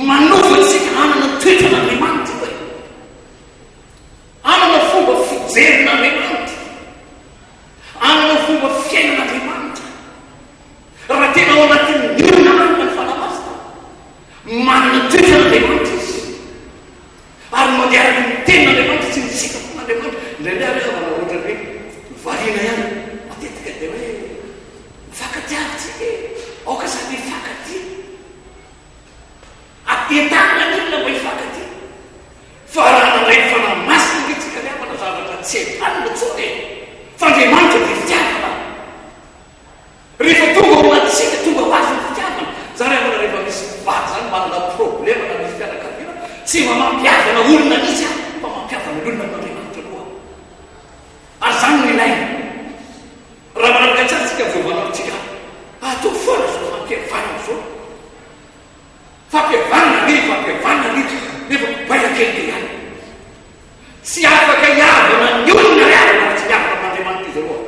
C: manova antsika hanana toetran'Andriamanitra io e. Hanana fomba fijerin'Andriamanitra. Hanana fomba fiainan'Andriamanitra. Raha tena ao anatin'ny olona marina ny Fanahy Masina, manana toetran'Andriamanitra izy. Ary mandeha araka ny tenin'Andriamanitra sy ny sitrapon'Andriamanitra. Indraindray ary havana ohatran'ny hoe variana ihany. Matetika dia hoe mifankatiava tsika e. Aoka samy hifankatia. Entanina ny olona mba hifankatia. Fa raha nandray ny Fanahy Masina ange tsika ry havana zavatra tsy entanina intsony e! Fa Andriamanitra dia fitiavana. Rehefa tonga ao anatintsika, tonga ho azy ny fitiavana. Za ry havana rehefa misy mpivady zany manana problema na misy fianakaviana, tsy mba mampihavana olona mihitsy aho fa mampihavana ny olona amin'Andriamanitra aloha aho. Ary zany no ilaina. Raha manaraka tsara tsika amin'izao vaninandrontsika, ataovy foana izao fampihavanana izao. Fampihavanana ry fampihavanana ry nefa baila kely dia ihany. Tsy afaka hihavana ny olona ry havana raha tsy mihavana amin'Andriamanitra izy aloha.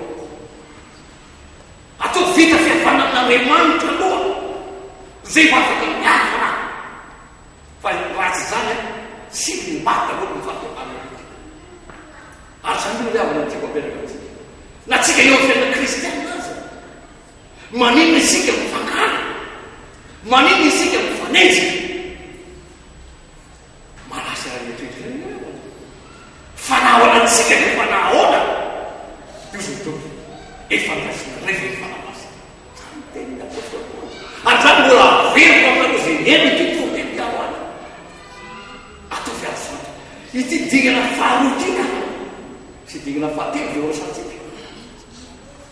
C: Ataovy vita fihavanana amin'Andriamanitra aloha izay vao afaka mihavana. Fa raha tsy izany an, tsy ho maty daholo ny fampihavanana rehetra. Ary izany aloha ry havana no tiako apetraka amintsika. Na tsika eo amin'ny fiainana kristianina aza, Maninona isika mifankahala? Maninona isika mifanenjika? Mahalasa eritreritra ihany anie ahoana? Fanahy ao anatintsika ve fanahy ahoana? Io izay Tompo efa noraisina indray ve ny Fanahy Masina? Izany no tenin'ny Apostoly Paoly. Ary izany mbola averiko aminareo izay mihaino ity toriteny ity androany. Ataovy azo antoka. Ity dingana faharoa ity angamba sy dingana fahatelo izay ho resahantsika.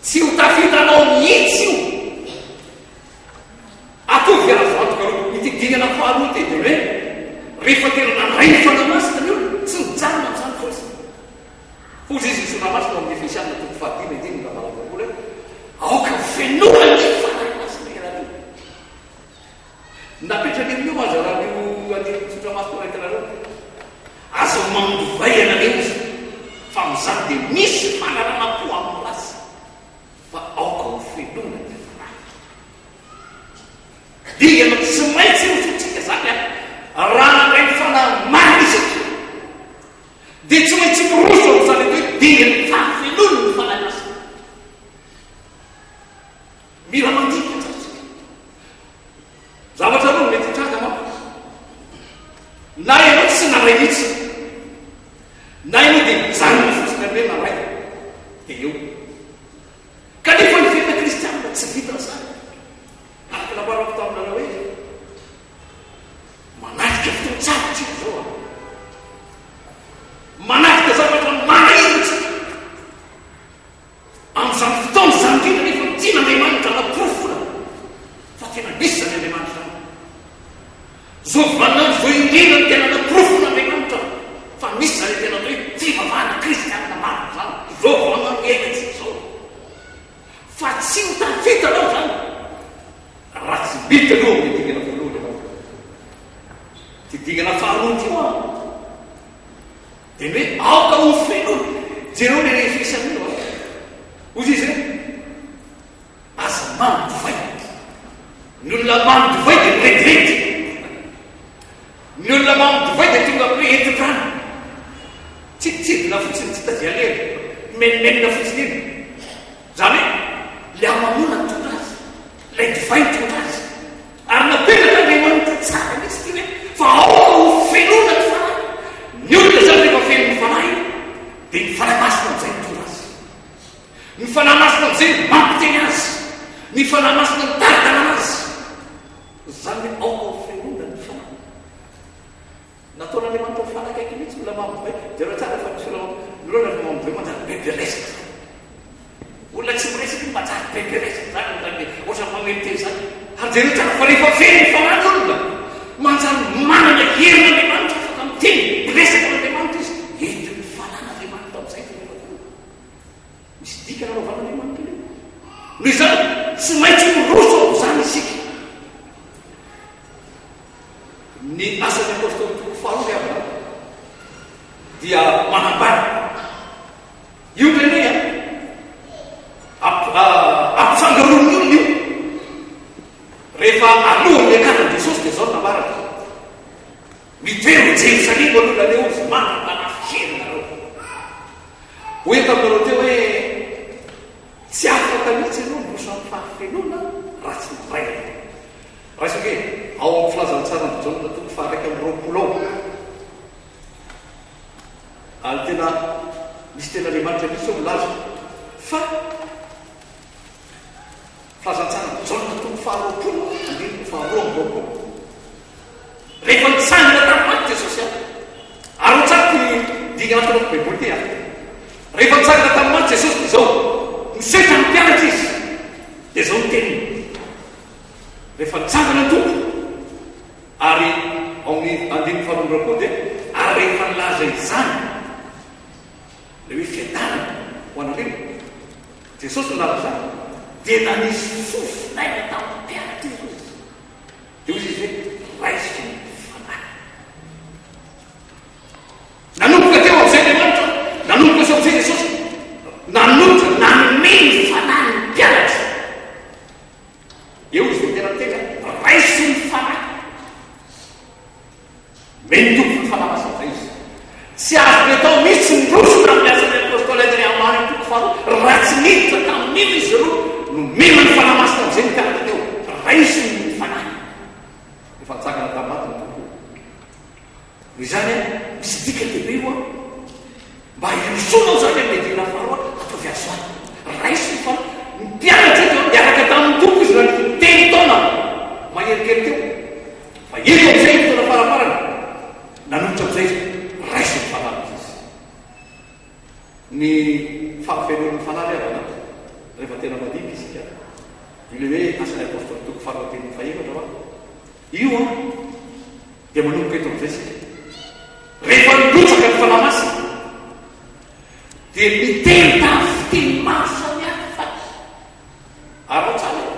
C: Tsy ho tafitanao mihitsy io. Ataovy azo antoka aloha ity dingana faharoa ity dia hoe rehefa tena nandray ny Fanahy Masina ny olona, tsy mijanona amin'izany fotsiny. Hoy izy ny Soratra Masina ao amin'ny Efesiana toko fahadimy andininy fahavalo amby 20 hoe aoka ho fenoina ny Fanahy Masina ianareo. Napetrany amin'io aza raha io andininy Soratra Masina io hitanareo. Aza mandovay ianareo izy fa amin'izany dia misy fanaranam-po amin'ny ratsy.
B: Mila mandinika tsara isika. Zavatra roa no mety hitranga manko. Na ianao tsy naray mihitsy, na ianao dia mijanona fotsiny amin'ny hoe naray, dia eo. Kanefa ny fiainana kristianina tsy vitan'izany. Araka ny nambarako taminareo hoe manatrika fotoan-tsarotra isika izao an. Manatrika zavatra manahirana isika. Amin'izany fotoana izany indrindra anefa no tian'Andriamanitra hanaporofoana fa tena misy izany Andriamanitra izany. Izao vaninandro izao indrindra no tena anaporofoan'Andriamanitra fa misy izany tena atao hoe fivavahana kristianina marina izany. Izao vaninandro iainantsika izao. Fa tsy ho tafita anao izany raha tsy miditra aloha amin'ny dingana voalohany ianao. Ity dingana faharoa ity hoa Dia ny hoe aoka ho fenoina. Jereo ilay refesana io an. Hoy izy hoe, aza mamo divay. Ny olona mamo divay dia mirentirety. Ny olona mamo divay dia tonga amin'ny hoe entin-drano. Tsiditsidina fotsiny, tsy hita izay alehany. Mimenomenona fotsiny iny. Izany hoe, ilay hamamoana nitondra azy. Ilay divay nitondra azy. Ary naperak'Andriamanitra tsara mihitsy ity hoe fa aoka ho fenoina ny Fanahy. Ny olona izany rehefa feno ny Fanahy dia ny Fanahy Masina amin'izay mitondra azy. Ny Fanahy Masina amin'izay mampiteny azy. Ny Fanahy Masina mitari-dalana azy. Izany hoe aoka ho fenoina ny Fanahy. Nataon'Andriamanitra ho fanakaiky mihitsy olona mamo divay. Jereo tsara fa misy olona ny olona rehefa mamo divay manjary bebe resaka zany. Olona tsy miresaka io manjary bebe resaka zany ohatran'ny ohatran'ny mamely teny zany. Ary jereo tsara fa rehefa feno ny fanahy ny olona manjary manana herin'Andriamanitra afaka miteny, miresaka amin'Andriamanitra izy. Entin'ny fanahin'Andriamanitra amin'izay ny rehefa avy eo. Misy dikany anaovan'Andriamanitra an'io. Noho izany, tsy maintsy miroso amin'izany isika. Ny Asan'ny Apostoly toko faharoa ry havana dia manambara io indraindray an, ampifangaroan'ny olona io. Rehefa alohan'ny niakaran'i Jesosy dia izao no nambarany, mitoera ao Jerosalema aloha nareo izy mandra-panafy hery nareo. Hoy taminareo teo hoe tsy afaka mihitsy ianao miroso amin'ny fahafenoana raha tsy mandray anao. Raiso ange ao amin'ny Filazantsaran'i Jaona toko faha-21 ao. Ary tena misy tenin'Andriamanitra mihitsy ao milaza fa Filazantsaran'i Jaona toko faha-20 andininy faha-22. Rehefa nitsangana tamin'ny maty Jesosy an. Ary ho tsara ity dingana ato anaty Baiboly ity an. Rehefa nitsangana tamin'ny maty Jesosy dia izao, niseho tamin'ny mpianatra izy, dia izao ny teniny. Rehefa nitsangana ny Tompo, ary ao amin'ny andininy faharoa amby 20 dia, ary rehefa nilaza izany, ilay hoe fiadanana ho anareo, Jesosy nilaza izany, dia nanisy fofon'aina tamin'ny mpianatra izy hoy izy. Dia hoy izy hoe, raiso ny Fanahy. Nanomboka teo amin'izay Andriamanitra, nanomboka teo amin'izay Jesosy, nanolotra, nanome ny Fanahy ny mpianatra. Eo izy vao tena miteny a, raiso ny Fanahy. Omeny Tompo ny Fanahy Masina izay izy. Tsy azony atao mihitsy ny miroso tamin'ny asan'ny Apôstôly any amin'ny toko faharoa raha tsy niditra tamin'io izy ireo nomena ny Fanahy Masina amin'izay ny mpianatra teo. Raiso ny Fanahy. Efa nitsangana tamin'ny maty ny Tompo. Noho izany, misy dikany lehibe io an. Mba hirosoana ao izany amin'ny dingana faharoa, ataovy azo antoka. Raiso ny fanahy. Ny mpianatra eto niaraka tamin'ny Tompo izy nandritra ny telo taona mahery kely teo. Fa eto amin'izay ny fotoana farafarany, nanolotra amin'izay izy, raiso ny fanahy izy. Ny fahafenoan'ny fanahy ry havana, rehefa tena mandinika isika, io ilay hoe Asan'ny Apôstôly toko faharoa andininy fahefatra hoa, io an, Dia manomboka eto amin'izay isika. Rehefa nirotsaka ny Fanahy Masina, dia niteny tamin'ny fiteny maro samihafa. Araho tsara io.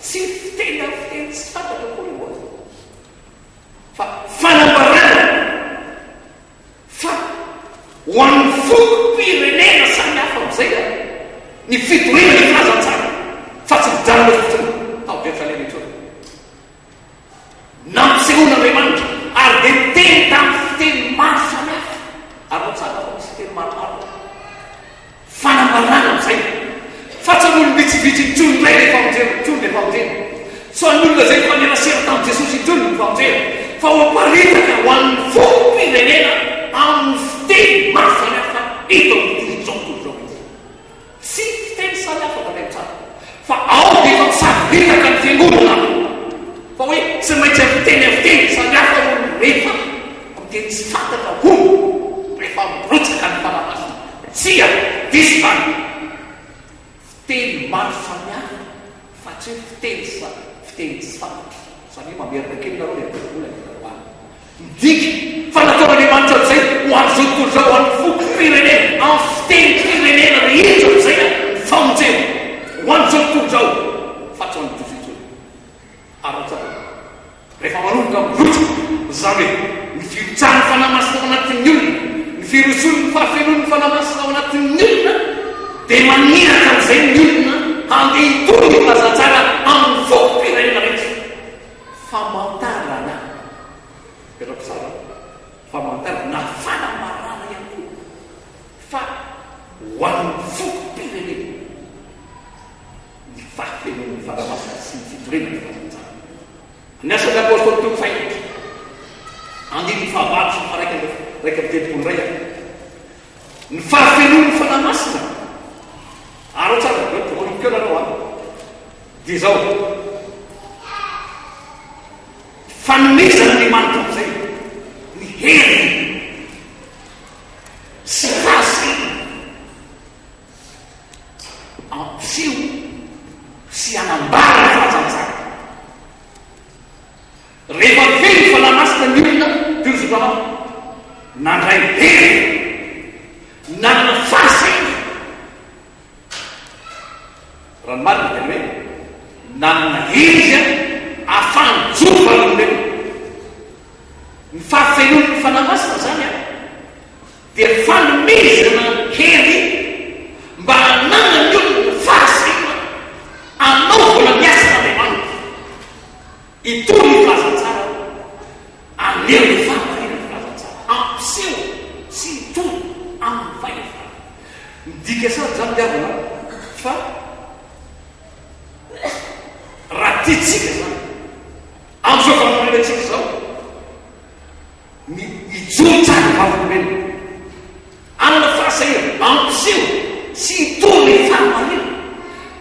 B: Tsy fiteny amin'ny fiteny tsy fantatra akory io. Fa fanambarana fa ho an'ny fokom-pirenena samihafa amin'izay ny fitoriana ny filazantsara, fa tsy mijanona fotsiny tao Jerosalema intsony. Nampisehoan'Andriamanitra, ary dia niteny tamin'ny fiteny maro samihafa. Ary ao tsara fa misy fiteny maromaro ao. Fanambarana amin'izay, fa tsy an'olom-bitsivitsy intsony indray ilay famonjena intsony.
C: Tsy ho an'ny olona izay nifanerasera tamin'i Jesosy intsony ny famonjena, fa ho aparitaka ho an'ny fokom-pirenena amin'ny fiteny maro samihafa eto amin'ity izao tontolo izao ity. Tsy fiteny samihafa mandray tsara, fa ao dia efa misaritaka ny fiangonana, fa hoe tsy maintsy amin'ny fiteny amin'ny fiteny samihafa no rehefa amin'ny teny tsy fantatra hono rehefa mirotsaka ny Fanahy Masina. Tsia, diso izany. Fiteny maro samihafa fa tsy hoe fiteny sa fiteny tsy fantatra. Samia mamerina kely nareo ilay baiboly any an-dakoany. Midika fa nataon'Andriamanitra amin'izay ho an'izao tontolo izao, ho an'ny foko, firenena, amin'ny fitenim-pirenena rehetra amin'izay ny famonjena ho an'izao tontolo izao fa tsy ho an'ny Jiosy intsony. Ary raha tsaroana, rehefa manomboka mirotsaka, izany hoe ny firotsahan'ny Fanahy Masina ao anatin'ny olona, ny firosoan'ny fahafenoan'ny Fanahy Masina ao anatin'ny olona, dia maniraka amin'izay ny olona handeha hitory ny filazantsara amin'ny fokom-pirenena rehetra. Famantarana. Apetrako tsara, famantarana na fanambarana ihany koa fa ho an'ny fokom-pirenena. Ny fahafenoan'ny Fanahy Masina sy ny fitoriana ny filazantsara. Ny Asan'ny Apôstôly toko fahefatra, andininy fahavalo sy ny faharaika amby 31 indray ary. Ny fahafenoan'ny Fanahy Masina, arao tsara ny Baiboly, manomboka eo nareo an, dia izao, fanomezan'Andriamanitra amin'izay ny heriny sy fahasahiana Hampiseho sy hanambara ny filazantsara. Rehefa feno Fanahy Masina ny olona, dia hoy Zodrama, nandray hery, nanana fahasahiana. Raha ny marina dia ny hoe nanana hery izy ahafahany mijoro vavolombelona. Ny fahafenoan'ny Fanahy Masina izany an, dia fanomezana hery mba hananan'ny olona fahasahiana hanaovana ny asan'Andriamanitra, hitory ny filazantsara, haneho ny fahamarinan'ny filazantsara, hampiseho sy hitory amin'ny fahefana. Midika sady izany ry havana fa raha tiantsika izany, amin'izao vanim-potoanantsika izao, Ny hijoro tsara ny vavolombelona, hanana fahasahiana hampiseho sy hitory ny fahamarinana,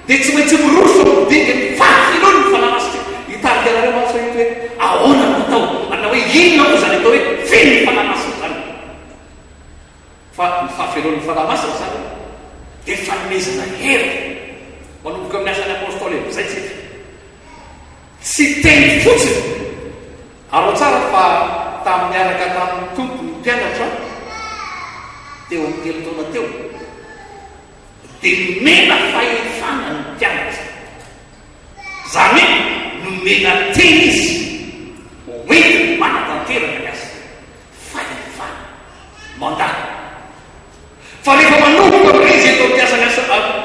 C: dia tsy maintsy miroso amin'ny dingan'ny fahafenoany ny Fanahy Masina. Hitarika anareo mantsy aho eto hoe ahoana no atao, na hoe inona moa izany atao hoe feno ny Fanahy Masina izany. Fa ny fahafenoan'ny Fanahy Masina izany dia fanomezana hery. Manomboka amin'ny Asan'ny Apôstôly amin'izay isika. Tsy teny fotsiny. Arao tsara fa tamin'ny niaraka tamin'ny Tompo ny mpianatra, teo amin'ny telo taona teo, dia nomena fahefana ny mpianatra. Izany hoe nomena teny izy ho entiny manatanteraka ny asa. Fahefana. Mandat. Fa rehefa manomboka krizy eto amin'ny asan'ny asa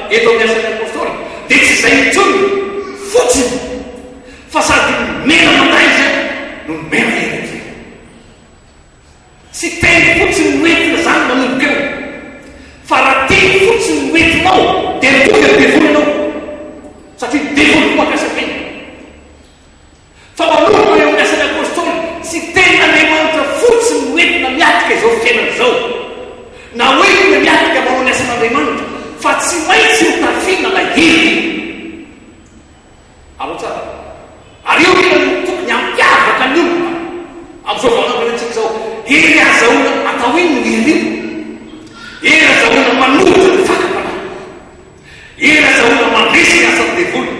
C: eto amin'ny asan'ny apostoly dia tsy izay intsony fotsiny fa sady nomena mandat izy no nomena hery amin'izay. Tsy teny fotsiny no entina izany manomboka eo. Fa raha teny fotsiny no entinao dia mitovy amin'ny devoly ianao. Satria ny devoly koa mampiasa teny. Fa manomboka eo amin'ny asan'ny Apostoly, tsy tenin'Andriamanitra fotsiny no entina miatrika izao fiainana izao, na hoentina miatrika manao ny asan'Andriamanitra, fa tsy maintsy ho tafiana ilay hery. Arao tsara. Ary io hery no tokony hampiavaka ny olona amin'izao vanim-potoanantsika izao. Hery azahoana atao inona io hery io? Hery azahoana manohitra ny fakam-panahy. Hery azahoana mandresy ny asan'ny devoly.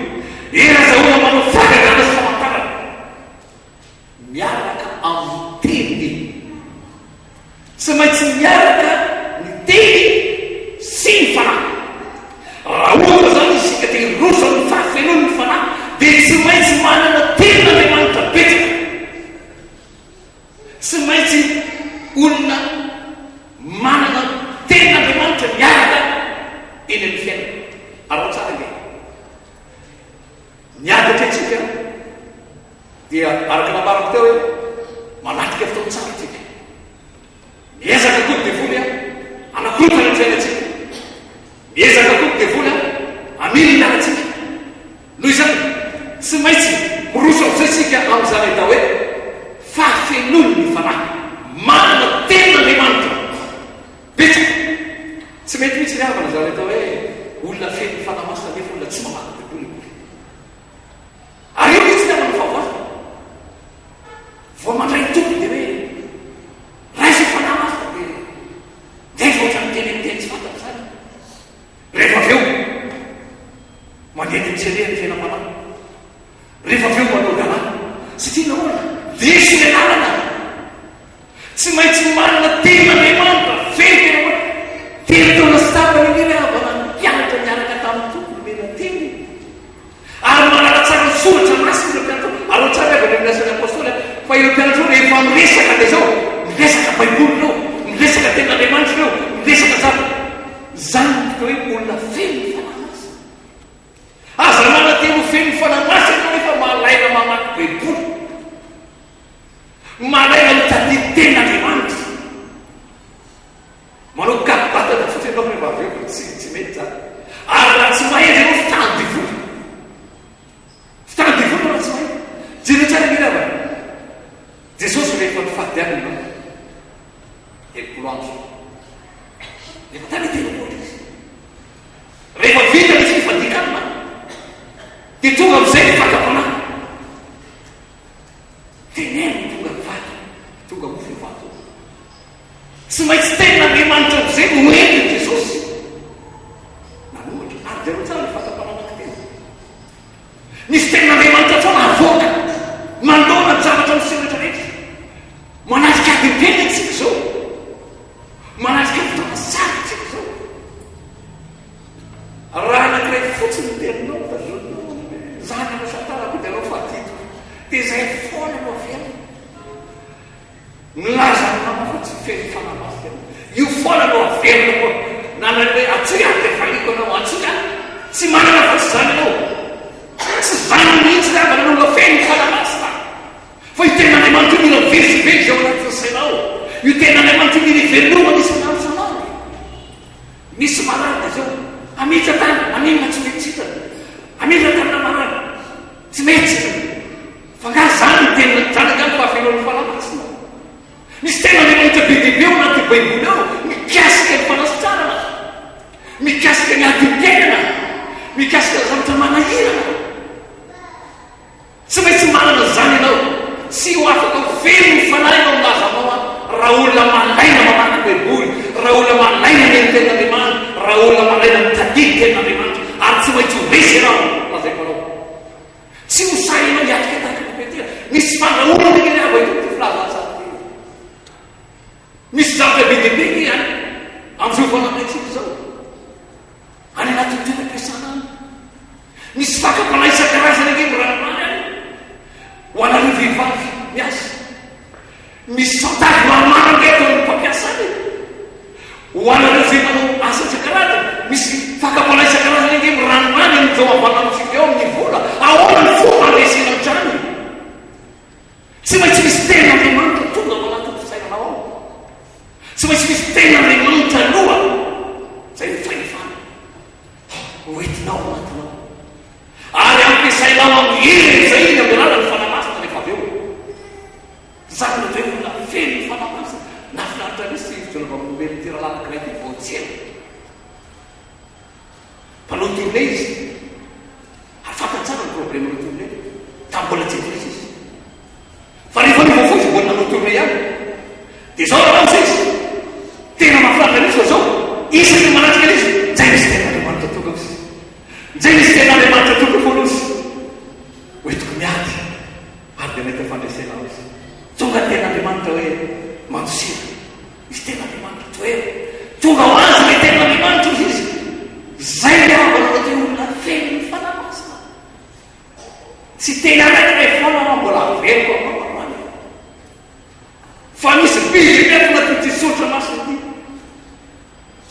C: Hery azahoana manao fahagagana sy famantarana. Miaraka amin'ny teny. Tsy maintsy miaraka ny teny sy ny fanahy. Raha ohatra izany isika te hiroso amin'ny fahafenoan'ny fanahy dia tsy maintsy manana tenin'Andriamanitra betsaka. Tsy maintsy olona manana tenin'Andriamanitra miaraka eny amin'ny fiainana. Araho tsara ange. Ny ady atrehintsika dia araka nambarako teo hoe manatrika fotoan-tsarotra isika. Miezaka koa ny devoly hanakorontana ny fiainantsika. Miezaka koa ny devoly hamily ny lalantsika. Noho izany, tsy maintsy. izany atao hoe fahafenoan'ny Fanahy. Manana tenin'Andriamanitra betsaka. Tsy mety mihitsy ry havana izany atao hoe olona feno ny Fanahy Masina nefa olona tsy mamaky Baiboly akory. Ary io mihitsy ny havana fahavoazana. Vao mandray ny Tompo dia hoe raiso ny Fanahy Masina dia nefa ohatran'ny miteny amin'ny teny tsy fantatra izany. Rehefa avy eo mandeha ny tsirehany fiainam-panahy. Rehefa avy eo manao gala. Satria nahoana? Diso ny lalana. Tsy maintsy manana tenin'Andriamanitra feno tena hoe telo taona sy tapany anie ry havana ny mpianatra niaraka tamin'ny Tompo nomena teny. Ary mahalala tsara ny soratra masina ireo mpianatra ireo. Ary ohatrany avy any amin'ny asan'ny apostoly fa ireo mpianatra ireo rehefa miresaka dia izao, miresaka baiboly ireo, miresaka tenin'Andriamanitra ireo, miresaka zavatra. Izany no midika hoe olona feno ny Fanahy Masina. Aza manantena ho feno ny Fanahy Masina ianao nefa malaina mamaky baiboly. Malaina mitadidy tenin'Andriamanitra. Manao kalo-batana fotsiny ianao rehefa avy eo, tsy tsy mety izany. Ary raha tsy mahay ianao fitahan-devoly. Fitahan-devoly raha tsy mahay. Jereo tsara ange ry havana. Jesosy rehefa nifady hanina 30 andro. Efa tany 30 izy. Rehefa vita ny fifadian-kanina dia tonga amin'izay ny fakam-panahy. Teneno tonga ny vato, tonga mofo ny vato. Tsy maintsy tenin'Andriamanitra amin'izay no entin'i Jesosy. Nanohitra, ary jereo tsara ny fakam-panahy anankitelo. Misy tenin'Andriamanitra foana avoaka manoloana ny zavatra miseho rehetra rehetra. Manatrika ady am-pelona isika izao. Manatrika fotoana sarotra isika izao. Raha anankiray fotsiny ny teninao, tazoninao, zany anao satarako dia anao fadidiko. Dia izay foana no averina. Milaza aminao fa tsy feno fanahy masina ianao. Io foana no averina koa. Na ny hoe antsoy aho dia valiako anao, antsoy aho. Tsy manana afa-tsy izany ianao. Tsy izany mihitsy ny havana no mba feno fanahy masina. Fa io tenin'Andriamanitra io mila mivezivezy ao anatin'ny sainao. Io tenin'Andriamanitra io mila ivelomana isan'andro isan'andro. Misy marary dia izao, hamindra tany, maninona tsy mety sitrana? Hamindra tanana marary, tsy mety sitrana. Fa angaha izany no tena, izany angaha no fahafenoan'ny Fanahy Masina? Misy teny Andriamanitra be dia be ao anaty Baiboly ao mikasika ny fanasitranana, mikasika ny adim-piainana, mikasika ny zavatra manahirana. Tsy maintsy manana izany ianao. Tsy ho afaka ho feno ny Fanahy ianao milaza aminao aho, raha olona malaina mamaky Baiboly, raha olona malaina mihaino tenin'Andriamanitra, raha olona malaina mitadidy tenin'Andriamanitra, ary tsy maintsy ho resy ianao, lazaiko anao. Tsy ho sahy ianao hiatrika tahaka an'i Petera. Misy fandrahonana ange ry havana eto amin'ity filazantsara ity. Misy zavatra be dia be ange any amin'izao vaninandrontsika izao. Any anatin'ny toeram-piasana any. Misy fakam-panahy isan-karazany ange miramiramy any. Ho anareo vehivavy miasa. Misy chantage maromaro ange ataon'ny mpampiasa any e. Ho anareo izay manao asa isan-karazany, misy fakam-panahy isan-karazany ange miramiramy amin'izao havanantsika eo amin'ny vola. Ahoana ny fomba handresena an'izany? Tsy maintsy misy tenin'Andriamanitra tonga ao anatin'ny fisainanao ao. Tsy maintsy misy tenin'Andriamanitra aloha izay ny fahefana ho entinao ao anatinao. Ary ampiasainao amin'ny heriny izay iny amin'ny alalan'ny Fanahy Masina rehefa avy eo. Izany no atao hoe olona feno ny Fanahy Masina. Nahafinaritra mihitsy ity fijoroana vavolombelona ity rahalahy anankiray ity vao tsy ela. Mpanao tournée izy. Ary fantany tsara ny problème-n'ny tournée. Tamin'ny mbola tsy eglise izy. Fa rehefa niova fo izy mbola nanao tournée ihany. Dia izao rahalahy hoy izy, tena mahafinaritra mihitsy fa izao, isaky ny manatrika an'izy, njay misy tenin'Andriamanitra tonga hoy izy. Njay misy tenin'Andriamanitra tonga foana hoy izy. Hoentiko miady. Ary dia nahita fandresena ao izy. Tonga ny tenin'Andriamanitra hoe, Mandosira. Misy tenin'Andriamanitra, tohero. Tonga ho azy ilay tenin'Andriamanitra, hoy izy. Izay ny havana natao olona feno ny Fanahy Masina. Tsy teny anankiray foana aho mbola averiko aminao androany. Fa misy biby be ato anatin'ity soratra masina ity.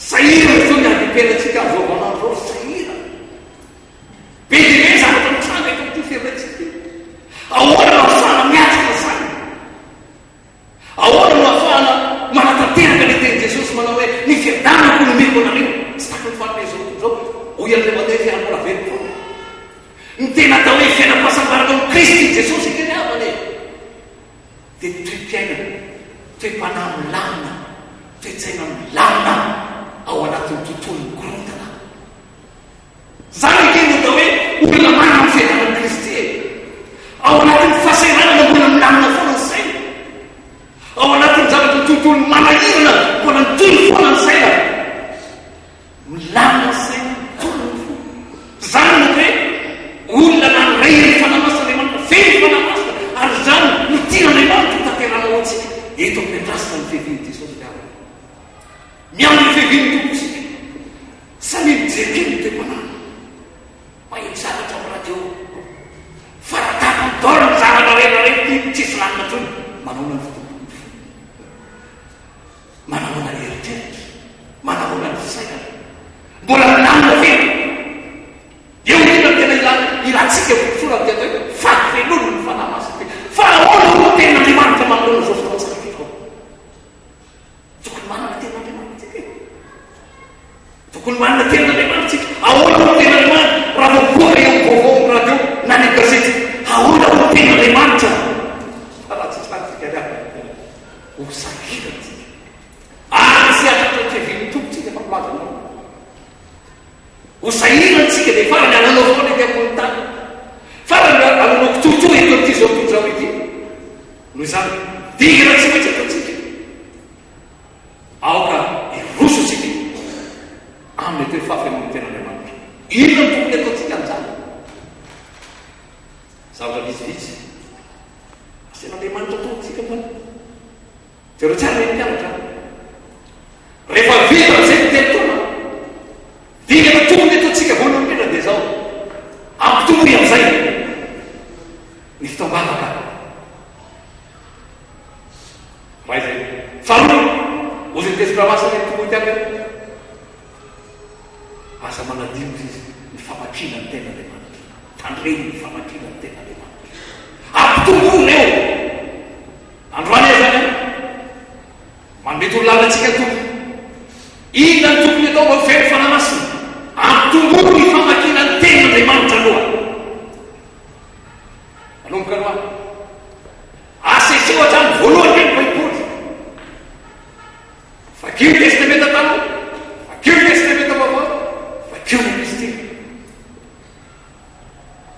C: Sahirana izao ny adim-piainantsika amin'izao vaninandro izao, sahirana. Be dia be ny zavatra mitranga eto amin'ity firenentsika ity. Ahoana no ahafahana miatrika izany? Ahoana no ahafahana manatanteraka ilay tenin'i Jesosy manao hoe, Ny fiadanako no omeko anareo, tsy tahaka ny fanome izao tontolo izao, hoy Andriamanitra efa ary mbola velona foana. Ny tena atao hoe fiainam-pahasambarana ao amin'i Kristy Jesosy ange ry havana e! Dia ny toe-piainana, toe-panahy milamina, toe-tsaina milamina ao anatin'ny tontolon'ny korontana. Izany ange no atao hoe olona manana ny fiadanan'i Kristy e! Ao anatin'ny fahasahiranana mbola milamina foana ny saina. Ao anatin'ny zavatra tontolo manahirana mbola mitony foana ny saina. Milamina ny saina, mitony ny fo. Izany no hoe olona nandray ny Fanahy Masin'Andriamanitra, feno Fanahy Masina, ary izany no tian'Andriamanitra ho tanterahana ho antsika eto am-piandrasana ny fiavian'i Jesosy ry havana. Miandry ny fiavian'ny Tompo isika. Samia mijery kely ny toe-panahy. Maheno zavatra amin'ny radio. Faratapany daholo ny zavatra rehetra rehetra tsisy lalina intsony. Manahoana ny fitombon'ny fo? Manahoana ny eritreritra? Manahoana ny fisainana? Mbola milamina ve? Eo indrindra no tena ilana ilantsika vokatsoa raha ny tena hoe fahavelominy ny Fanahy Masina. Fa ahoana no tenin'Andriamanitra manoloana izao fotoan-tsarotra izao? Tokony manana tenin'Andriamanitra tsika e. Tokony manana tenin'Andriamanitra tsika. Ahoana no tenin'Andriamanitra raha vao mivoaka eo amin'ny vaovao amin'ny radio na ny gazety? Ahoana no tenin'Andriamanitra? Fa raha tsy izany tsika ry havana, ho sahirana tsika. Ary tsy hahatratra ny fiavian'ny Tompo tsika fa milaza anao. Ho sahirana tsika dia farany hananao foana ety ambony tany. Farany hananao kitoatoa eto amin'ity izao tontolo izao ity. Noho izany, dingana tsy maintsy ataontsika. Aoka hiroso isika amin'ny atao hoe fahafenoan'ny ten'Andriamanitra. Inona no tokony hataontsika amin'izany? Zavatra vitsivitsy asain'Andriamanitra ataontsika amin'izany. Jereo tsara ry mpianatra a! Rehefa vita amin'izay ny telo taona, dingana tokony hataontsika voalohany indrindra dia izao, ampitomboy amin'izay ny fotoam-bavaka. Iray izay. Faharoa, hozy ny Testamenta Masina ny Timoty any hoe, Aza manadino hozy izy ny famakiana ny Tenin'Andriamanitra. Tandremo ny famakiana ny Tenin'Andriamanitra. Ampitomboy ireo. Androany aho izany an! Manome torolalana antsika ny Tompo. Inona no tokony atao mba ho feno Fanahy Masina? Ampitomboy ny famakiana ny Tenin'Andriamanitra aloha. Manomboka androany. Aseseo hatramin'ny voalohany ve ny Baiboly? Vakio ny Testamenta Taloha, vakio ny Testamenta Vaovao, vakio ny Epistily.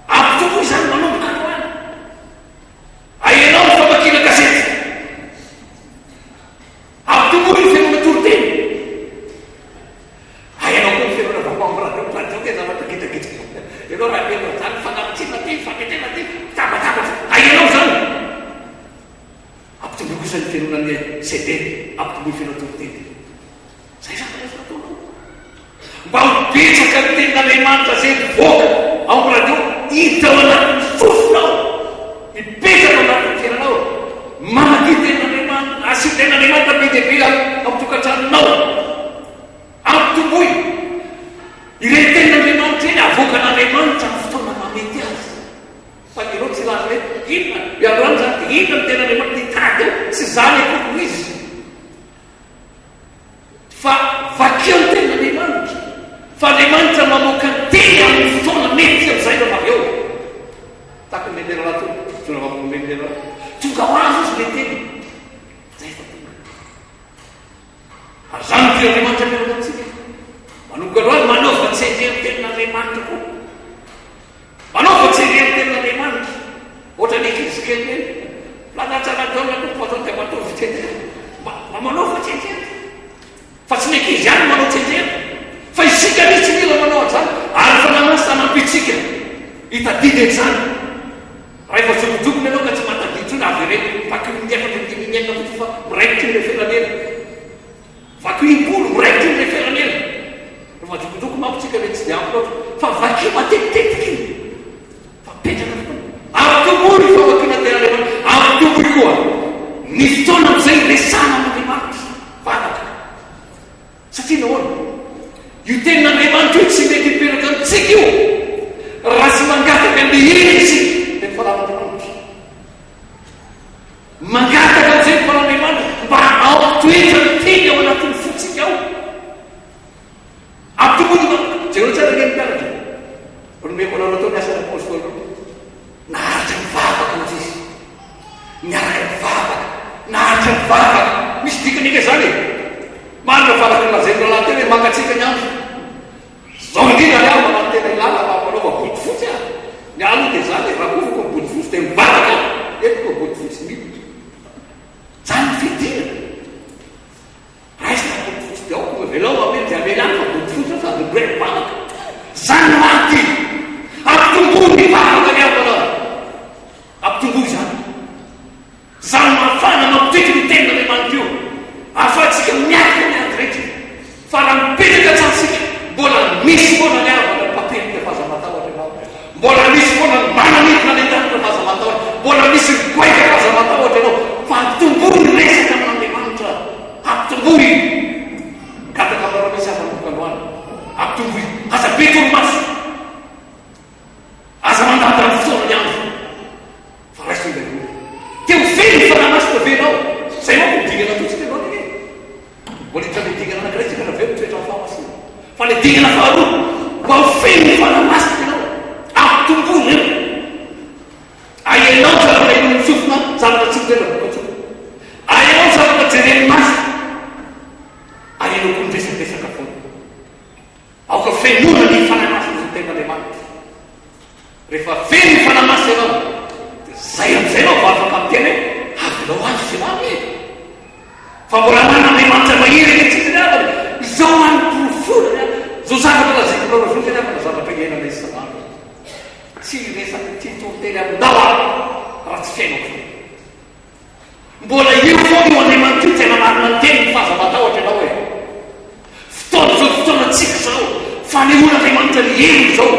C: Ampitomboy izany manomboka androany. Ahenao ny famakiana gazety. Ampitomboy ny finoana toriteny. Ahenao koa ny finoana vaovao amin'ny radio. Radio dia zavatra gidragidra. Ianao raha mino an'izany, fanaratsiana aty, fanetrena aty, mitabataba. Ahenao izany. Ampitomboy kosa ny finoana ny CD. Ampitomboy ny finoana toriteny. Izay zavatra efa nataonao. Mba ho betsaka ny tenin'Andriamanitra izay mivoaka ao amin'ny radio hiditra ao anatin'ny sofinao, hipetraka ao anatin'ny fiainanao. Mamakia tenin'Andriamanitra, asio tenin'Andriamanitra be dia be ao amin'ny tokantranonao. Ampitomboy ireny tenin'Andriamanitra ireny, avoakan'Andriamanitra amin'ny fotoana mahamety azy. Fa ireo tsy hilaza hoe inona, io androany izany dia inona ny tenin'Andriamanitra hitady ao, tsy izany akory no izy. Fa vakio ny tenin'Andriamanitra, fa Andriamanitra mamoaka ny teny amin'ny fotoana mety amin'izay rehefa avy eo. Tahaka ny nen'ny rahalahy teo, mpitondra vavolombelon'ny rahalahy. Tonga ho azy izy ilay teny. Izay efa tonga. Ary izany no tian'Andriamanitra miaraka amintsika. Manomboka androany, manaova tsianjery ny tenin'Andriamanitra koa. Manaova tsianjery ny tenin'Andriamanitra. Ohatran'ny ankizy kely ireny. Milaza tsara daholo ny tompo fa dia mataovy tsianjery. Mba manaova tsianjery. Fa tsy ny ankizy ihany no manao tsianjery. Fa isika mihitsy mila manao an'izany. Ary ny Fanahy Masina hanampy antsika hitadidy an'izany. Raha efa zokijokiny ianao ka tsy mahatadidy intsony, avereno. Vakio inefatra, indimy, inenina fotsiny fa miraikitra io ilay feran'ela. Vakio impolo, miraikitra io ilay feran'ela. Rehefa jokojoko manko tsika le tsy dia ampy loatra. Fa vakio matetitetika iny. Fa mipetraka foana. Ampitomboy ny famakiana ny Tenin'Andriamanitra. Ampitomboy koa ny fotoana amin'izay hiresahana amin'Andriamanitra. Vavaka. Satria nahoana? Io Tenin'Andriamanitra io tsy mety hipetraka amintsika io raha tsy mangataka ny hery isika. Dia ny fanan'Andriamanitra. Mangataka amin'izay ny fanan'Andriamanitra mba hampitoetra ny teny ao anatin'ny fontsika ao. Ampitomboy ny vavaka. Jereo tsara ange ny mpianatra. Nomeko anareo teo ny asan'ny apostoly ireo. Naharitra nivavaka hozy izy. Niaraka nivavaka. mivavaka. Misy dikany ange izany e! Marina fa araka ny lazain'ny rahalahy teo hoe mangatsiaka ny andro. Izao indrindra ny havana no tena ilana fa manaova bodofotsy a! Ny ahy aloha dia izany e, rakofako ny bodofotsy dia mivavaka aho, entiko ny bodofotsy miditra. Izany ny fiadiana. Raisina ny bodofotsy dia aoka avelao hamely dia hamely any fa bodofotsy eo sady miray mivavaka. Izany no ady. Ampitomboy ny vavaka ny havana. Ampitomboy izany. Izany no ahafahana mampitoetra io tenin'Andriamanitra io, ahafahantsika miaritra ny ady rehetra. Fa raha mipetraka tsara isika, mbola misy foana ny havana mpampendrika fa aza matahotra ianao. Mbola misy foana ny mananidina any an-danitra fa aza matahotra. Mbola misy ny goaika fa aza matahotra ianao. Fa ampitomboy ny resaka amin'Andriamanitra. Ampitomboy. Mangataka aminareo mihitsy aho manomboka androany. Ampitomboy. Aza be torimaso. Aza mandandany fotoana ny andro fa raiso ny baiboly. Te ho feno ny fanahy masina ve ianao? Izay manko ny dingana ataontsika androany anie. Mbola hiditra amin'ilay dingana anankiray isika raha avy eo mitoetra amin'ny fahamasinana. Fa ilay dingana faharoa, mba ho feno ny fanahy masina ianao. Ampitomboy ireo. Ahenao ny zavatra inoan'ny sofina, zavatra tsy mitondra voka-tsoa. Ahenao ny zavatra jeren'ny maso. Ahenao koa ny resadresaka foana. Aoka fenoina ny Fanahy Masina izay tenin'Andriamanitra. Rehefa feno ny Fanahy Masina ianao, dia zay amin'izay ianao vao afaka miteny hoe, avelao azy izay ho avy e! Fa mbola manan'Andriamanitra mahery anie tsika ry havana. Izao any porofoina ry havana. Izao zavatra lazaiko aminareo izao ry havana, zavatra iainanay isan'andro. Tsy hiresaka, tsy hitoriteny aminao aho raha tsy fiainako izao. Mbola eo foana io Andriamanitra io tena marina ny teniny fa aza matahotra ianao e! Fotoana izao fotoanantsika izao fanehoan'Andriamanitra ny heriny izao.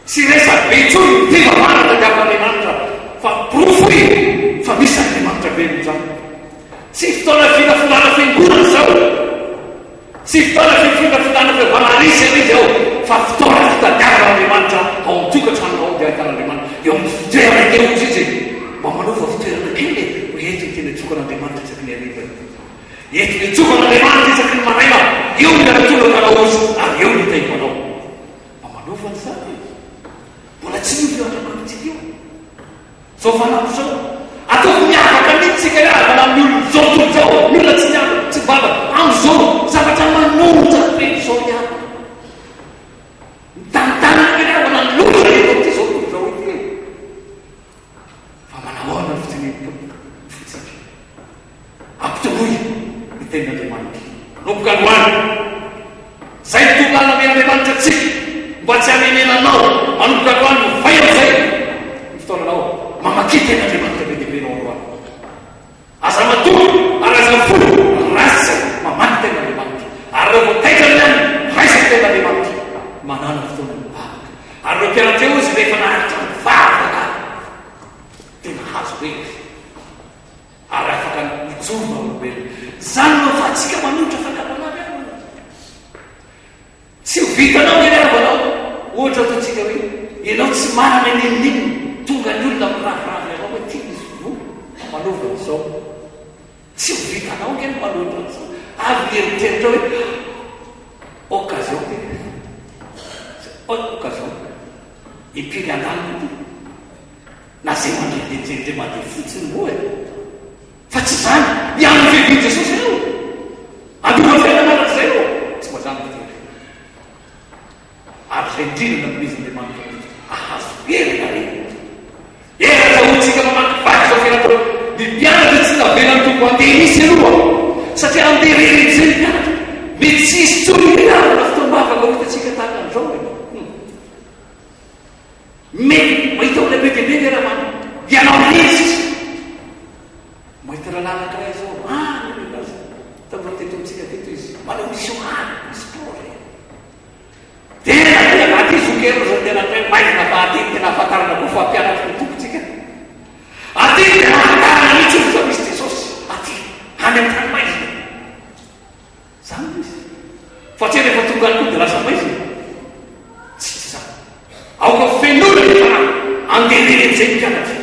C: Tsy resabe intsony ny fivavahana tadiavin'Andriamanitra fa porofoy fa misy Andriamanitra velona izany. Tsy fotoana filafilana fiangonana izao. Tsy fotoana fifindrafindrana fivavahana arisy ary izy ao, fa fotoana fitadiavana an'Andriamanitra ao amin'ny tokantranonao ao dia ahitana Andriamanitra eo amin'ny fitoerana kely hozy izy e! Mba manaova fitoerana kely e! Hoe eto ny tena itsokan'Andriamanitra isaky ny hariva e! Eto ny itsokan'Andriamanitra isaky ny maraina, eo ny anatolako anao hozy ary eo ny hitahiko anao. Mba manaova an'izany e! Mbola tsy miova io Andriamanitsika io. Zao fanampy zao. Ataovy miavaka mihitsy isika ry havana amin'ny olona zao tontolo zao, ny olona tsy miavaka, tsy mivavaka, amin'izao zavatra manohitra be izao ry havana. Mitantanana ry havana ny loza eto amin'ity zao tontolo zao ity e. Fa manahoana ny fitenen'ny Tompo fotsiny. Ampitomboy ny tenin'Andriamanitra. Manomboka androany. Izay no toro-lalana omen'Andriamanitra antsika mba tsy hanenenanao. Manomboka androany, ovay amin'izay ny fotoananao. Mamakia tenin'Andriamanitra be dia be ianao androany. Aza matory ary aza mifoha raha tsy mamaky tenin'Andriamanitra. Ary raha vao taitra ny alina, raiso ny tenin'Andriamanitra. Manàna fotoana mivavaka. Ary ireo mpianatra eo izy rehefa naharitra nivavaka dia nahazo hery. Ary afaka nijoro vavolombelona. Izany no ahafahantsika manohitra fakam-panahy ry havana. Tsy ho vitanao ny havanao. Ohatra ataontsika hoe ianao tsy manana n'inon'inona, tonga ny olona miraviravy anao hoe ity misy vola, manaova an'izao. Tsy ho vitanao ange ny manohitra an'izao. Avy ny eritreritra hoe occasion ty. Occasion. Impiry andalana ity. Na zay mandre dia mandeha fotsiny moa e! Fa tsy izany! Hiandry ny fiavian'i Jesosy ianao! Handova fiainana mandrakizay ianao! Tsy mba izany no tery. Ary izay indrindra no nanomezan'Andriamanitra antsika hahazo hery nareo. Hery azahoantsika mamakivaky izao fiainana izao. Ny mpianatra tsy navelan'ny Tompo handeha hisy aloha, satria handeha irery amin'izay ny mpianatra. Mety tsy hisy intsony ny fianarana fotoam-bavaka ho hitantsika tahaka an'izao e. Mety mahita olona be dia be ve Ramano? Ianao irery sisa. Mahita rahalahy anankiray izao, any no milaza. Tamin'ireo teto amintsika teto izy, manao mission any, misy projet. Tena tena aty zoky aloha zao tena hoe maizina fa aty no tena ahafantarana koa fa mpianatry ny Tompo tsika. Aty no tena ahafantarana mihitsy fa misy Jesosy aty, any amin'ny tany maizina. Zany no izy. Fa tsy rehefa tonga any koa dia lasa maizina. Tsy izany. Aoka fenoina ny fanahy. Andeha irery amin'izay ny mpianatra.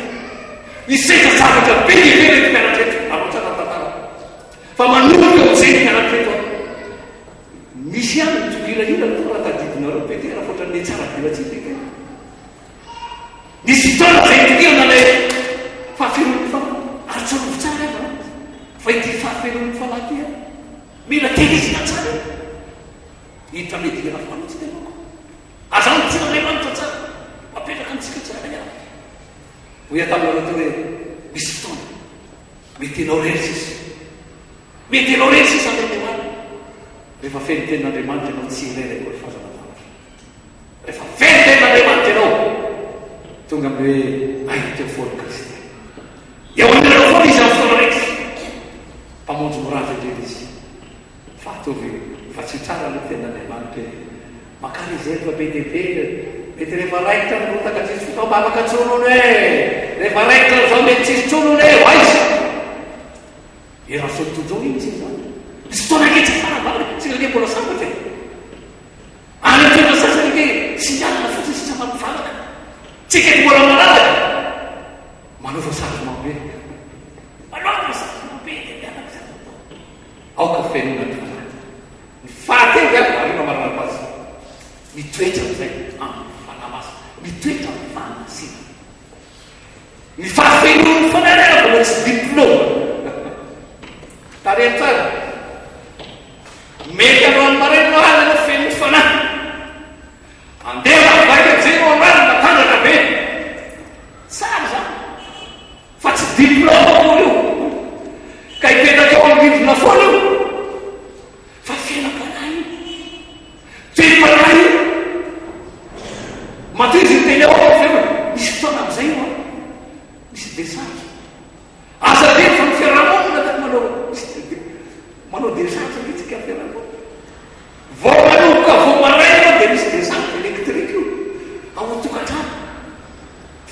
C: Nisedra zavatra be dia be ireto mpianatra ireto. Arao tsara ny tantara. Fa manomboka eo amin'izay ny mpianatra ireto an. Misy ihany ny toko hirahira toa raha tadidinareo Petera fa ohatran'ny nihatsara velatsihy Petera. Nisy fotoana izay nitokirana ilay fahafiron'ny fanahy. Ary tsarovy tsara ry havana. fahafenoan'ny fanahy ity an! Mila tehirizina tsara io. Hiditra amin'ny dingana faharoa tsika manko. Aza anodin'Andriamanitra tsara. Mapetraka antsika tsirairay avy. Hoy aho taminareo teo hoe misy fotoana mety ianao irery sisa. Mety ianao irery sisa any an-danitra. Rehefa feno tenin'Andriamanitra ianao tsy irery akory fa aza matahotra. Rehefa feno tenin'Andriamanitra ianao, tonga amin'ny hoe aiky eo foana Kristy. Eo aminareo foana izy amin'ny fotoana rehetra. Mpamonjy mirava indrindra izy. Fa ataovy vatsio tsara aloha tenin'Andriamanitra e. Makà réserve be dia be. Mety rehefa raikitra ny rotaka tsisy fotoam-bavaka intsony hono e. Rehefa raikitra ny zao mety tsisy intsony hono e. Ho aiza? Eran'izao tontolo izao iny tsy izany. Misy fotoana ange tsy fara-bavaka. Tsika ange mbola sambatra e. Any amin'ny toerana sasany ange tsy mialona fotsiny sisa fa mivavaka. Tsika eto mbola malalaka. Manaova changement be. Manaova changement be dia miaraka izany atao. Aoka fenoina ny fanahy. Ny fahatelo dia ary no amaranako azy. Mitoetra amin'izay amin'ny fanahy masina. Mitoetra amin'ny fahamasinana. Ny fahafenoan'ny fanahy ry havana tsy diplôme. Tareno tsara. Mety androany maraina ianao alina ianao feno ny fanahy. Andeha mavaika jery ao anarany matanjaka be. Tsara izany. Fa tsy diplôme akory io. Ka hipetraka eo amin'ny rindrina foana io. Fa fiainam-panahy io. Toe-panahy io. Matoa izy miteny ao amin'ny fiainana, misy fotoana amin'izay io an. Misy décharge. Aza adino fa ny fiaraha-monina ka manao manao décharge mihitsy ka fiaraha-monina. Vao manomboka vao maraina dia misy décharge électrique io ao an-tokantrano.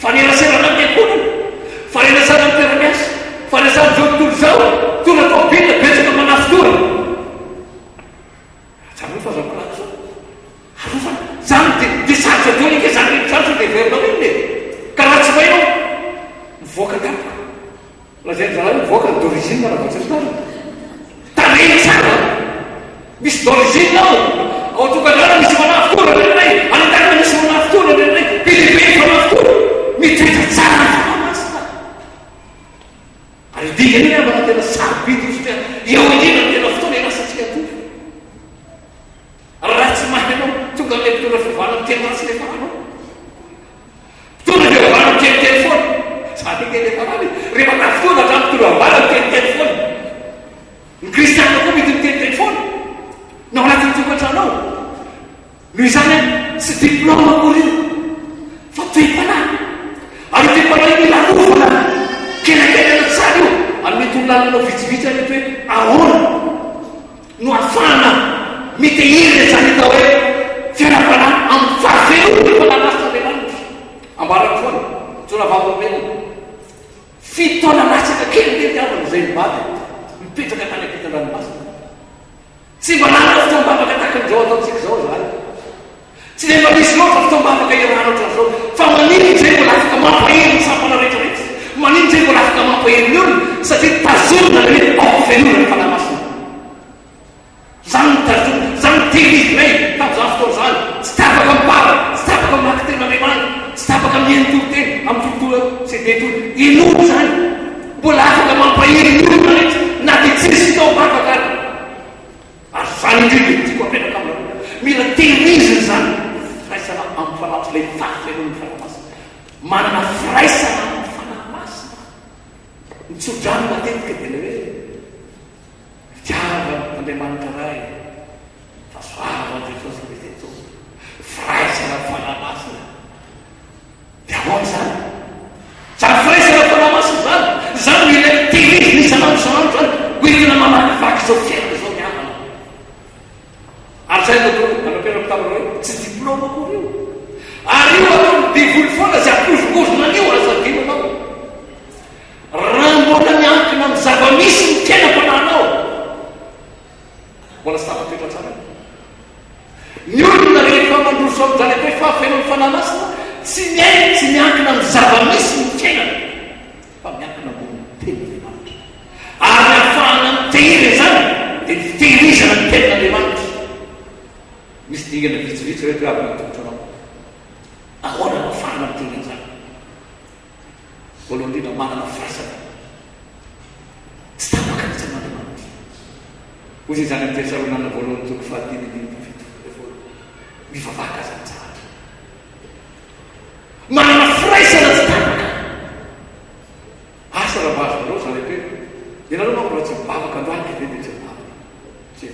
C: Faneraserana amin'ny ankohonana, fanerasana amin'ny mpiara-miasa, fanerasana amin'izao tontolo izao, mitondra tômôbila, betsaka manafintohina. Tsarovy fa zao kolaka zao. Arovana. Zany de de sarotra daholo ange zany rehetra zany sao de heverinao inona e. Ka raha tsy mahay ianao, mivoaka tampoka. Lazain'ny zalahy hoe mivoaka ny d'origine raha vao tsy mitandrina. Tandremo tsara. Misy d'origine ao. Ao an-tokantrano misy manafintohina indraindray, any an-tanana misy manafintohina indraindray, be dia be ny fanafintohina. Mitoetra tsara ny fanahy masina. Ary io dingana io angamba no tena sarobidy io satria eo indrindra no tena fotoana iarasantsika Tompo. Ary raha tsy mahay ianao, tonga amin'ilay mpitondra fivavahana miteny ratsy ilay faranao. Mpitondra fivavahana miteniteny foana. Za te hiteny ilay farany e. Rehefa tafintohina hatramin'ny mpitondra fivavahana miteniteny foana. Ny kristianina koa mety miteniteny foana. Na ao anatin'ny tokantrano ao. Noho izany, tsy diplôme akory io, fa toe-panahy. Ary io toe-panahy io mila arovana. Kenakenaina tsara io. Hanome torolalana anao vitsivitsy aho eto hoe ahoana no ahafahana mitehiry izany atao hoe fiainam-panahy amin'ny fahafenoan'ny Fanahy Masin'Andriamanitra. Ambarako foana, mijoro vavolombelona. Fito taona latsaka kely ve ry havana izay nivady nipetraka tany ampitan-dranomasina? Tsy mba nanana fotoam-bavaka tahaka an'izao ataontsika izao izahay. Tsy dia mba misy loatra fotoam-bavaka iarahana ohatran'izao. Fa maninona izay mbola afaka mampahery ny sampana rehetra rehetra? Maninona izay mbola afaka mampahery ny olona? Satria tazomina ilay hoe ao fenoina ny Fanahy Masina. Izany no tazomina, izany no tehirizinay tamin'izany fotoana izany. Tsy tapaka mivavaka, tsy tapaka mamaky tenin'Andriamanitra, tsy tapaka mihaino toriteny amin'itony toa CD itony. Inoana izany. Mbola afaka mampahery ny olona rehetra na dia tsy misy fotoam-bavaka ary. Ary izany indrindra no tiako apetraka aminareo. Mila tehirizina izany firaisana amin'ny Fanahy ilay fahafenoan'ny Fanahy Masina. Manana firaisana amin'ny Fanahy Masina. Ny tsodrano matetika dia ilay hoe fitiavan' Andriamanitra Ray, fahasoavan'i Jesosy Kristy Tompo, firaisana amin'ny Fanahy Masina. Dia ahoana izany? Izany firaisana Fanahy Masina izany, izany no ilaina tehirizina isan'andro isan'andro izany, ho entina mamakivaky izao fiainana izao ny havana. Ary izay no nampianariko taminareo hoe tsy diplôme akory io. Ary io ataon'ny devoly foana izay hampihozongozona an'io, aza adinonao. Raha mbola miankina amin'ny zava-misy ny fiainam-panahinao, mbola tsy tafatoetra tsara io. Ny olona rehefa mandroso amin'izany atao hoe fahafenoan'ny Fanahy Masina, tsy miaina, tsy miankina amin'ny zava-misy ny fiainana, fa miankina ambonin'ny Tenin'Andriamanitra. Ary ny ahafahana mitehiry izany dia ny fitehirizana ny Tenin'Andriamanitra. Misy dingana vitsivitsy ireto avy natolotra anao. Ahoana no ahafahana mitehiry an'izany? Voalohany indrindra, manana firaisana tsy tapaka mihitsy amin'Andriamanitra. Hoy izy izany amin'ny Tesaloniana voalohany toko fahadimy andininy fahafito. Mivavaka aza mitsahatra. Manana firaisana tsy tapaka. Asa raha mba azonareo izany hoe ianareo manko raha tsy mivavaka androany ve dia tsy mivavaka. Tsia.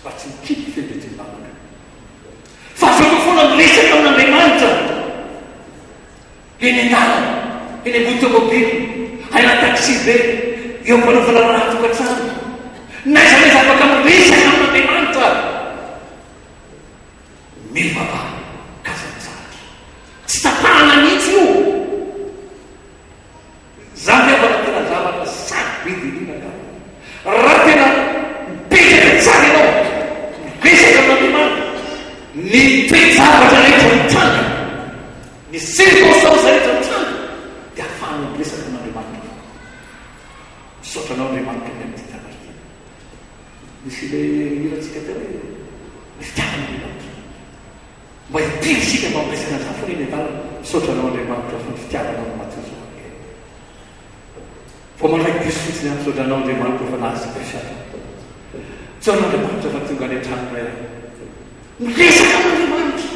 C: Raha tsy mikiky ve dia tsy mivavaka. Fa azo atao foana miresaka amin'Andriamanitra. Eny an-dalana, eny ambony tômôbila, any anaty taxi-be, eo am-panaovana raharaha tokantrano. N'aiza n'aiza afaka miresaka amin'Andriamanitra. Mivavaha ka aza mitsahatra. Tsy tapahana mihitsy io. Izany ve mba tena zavatra sarobidy indrindra angamba? Raha tena mipetraka tsara ianao, miresaka amin'Andriamanitra, ny toe-javatra rehetra mitranga, ny circonstance rehetra mitranga, dia ahafahanao miresaka amin'Andriamanitra foana. Misaotra anao Andriamanitra ny amin'ity zavatra ity. Misy ilay hirantsika teo hoe ny fitiavan'Andriamanitra. Mba impiry isika mba miresaka an'izany foana eny an-dalana? Misaotra anao Andriamanitra fa ny fitiavanao no mahatonga izao ange. Vao mandray bus fotsiny aho, misaotra anao Andriamanitra fa nahazo bus aho. Misaotra anao Andriamanitra fa tonga any an-tranonay aho. Miresaka amin'Andriamanitra.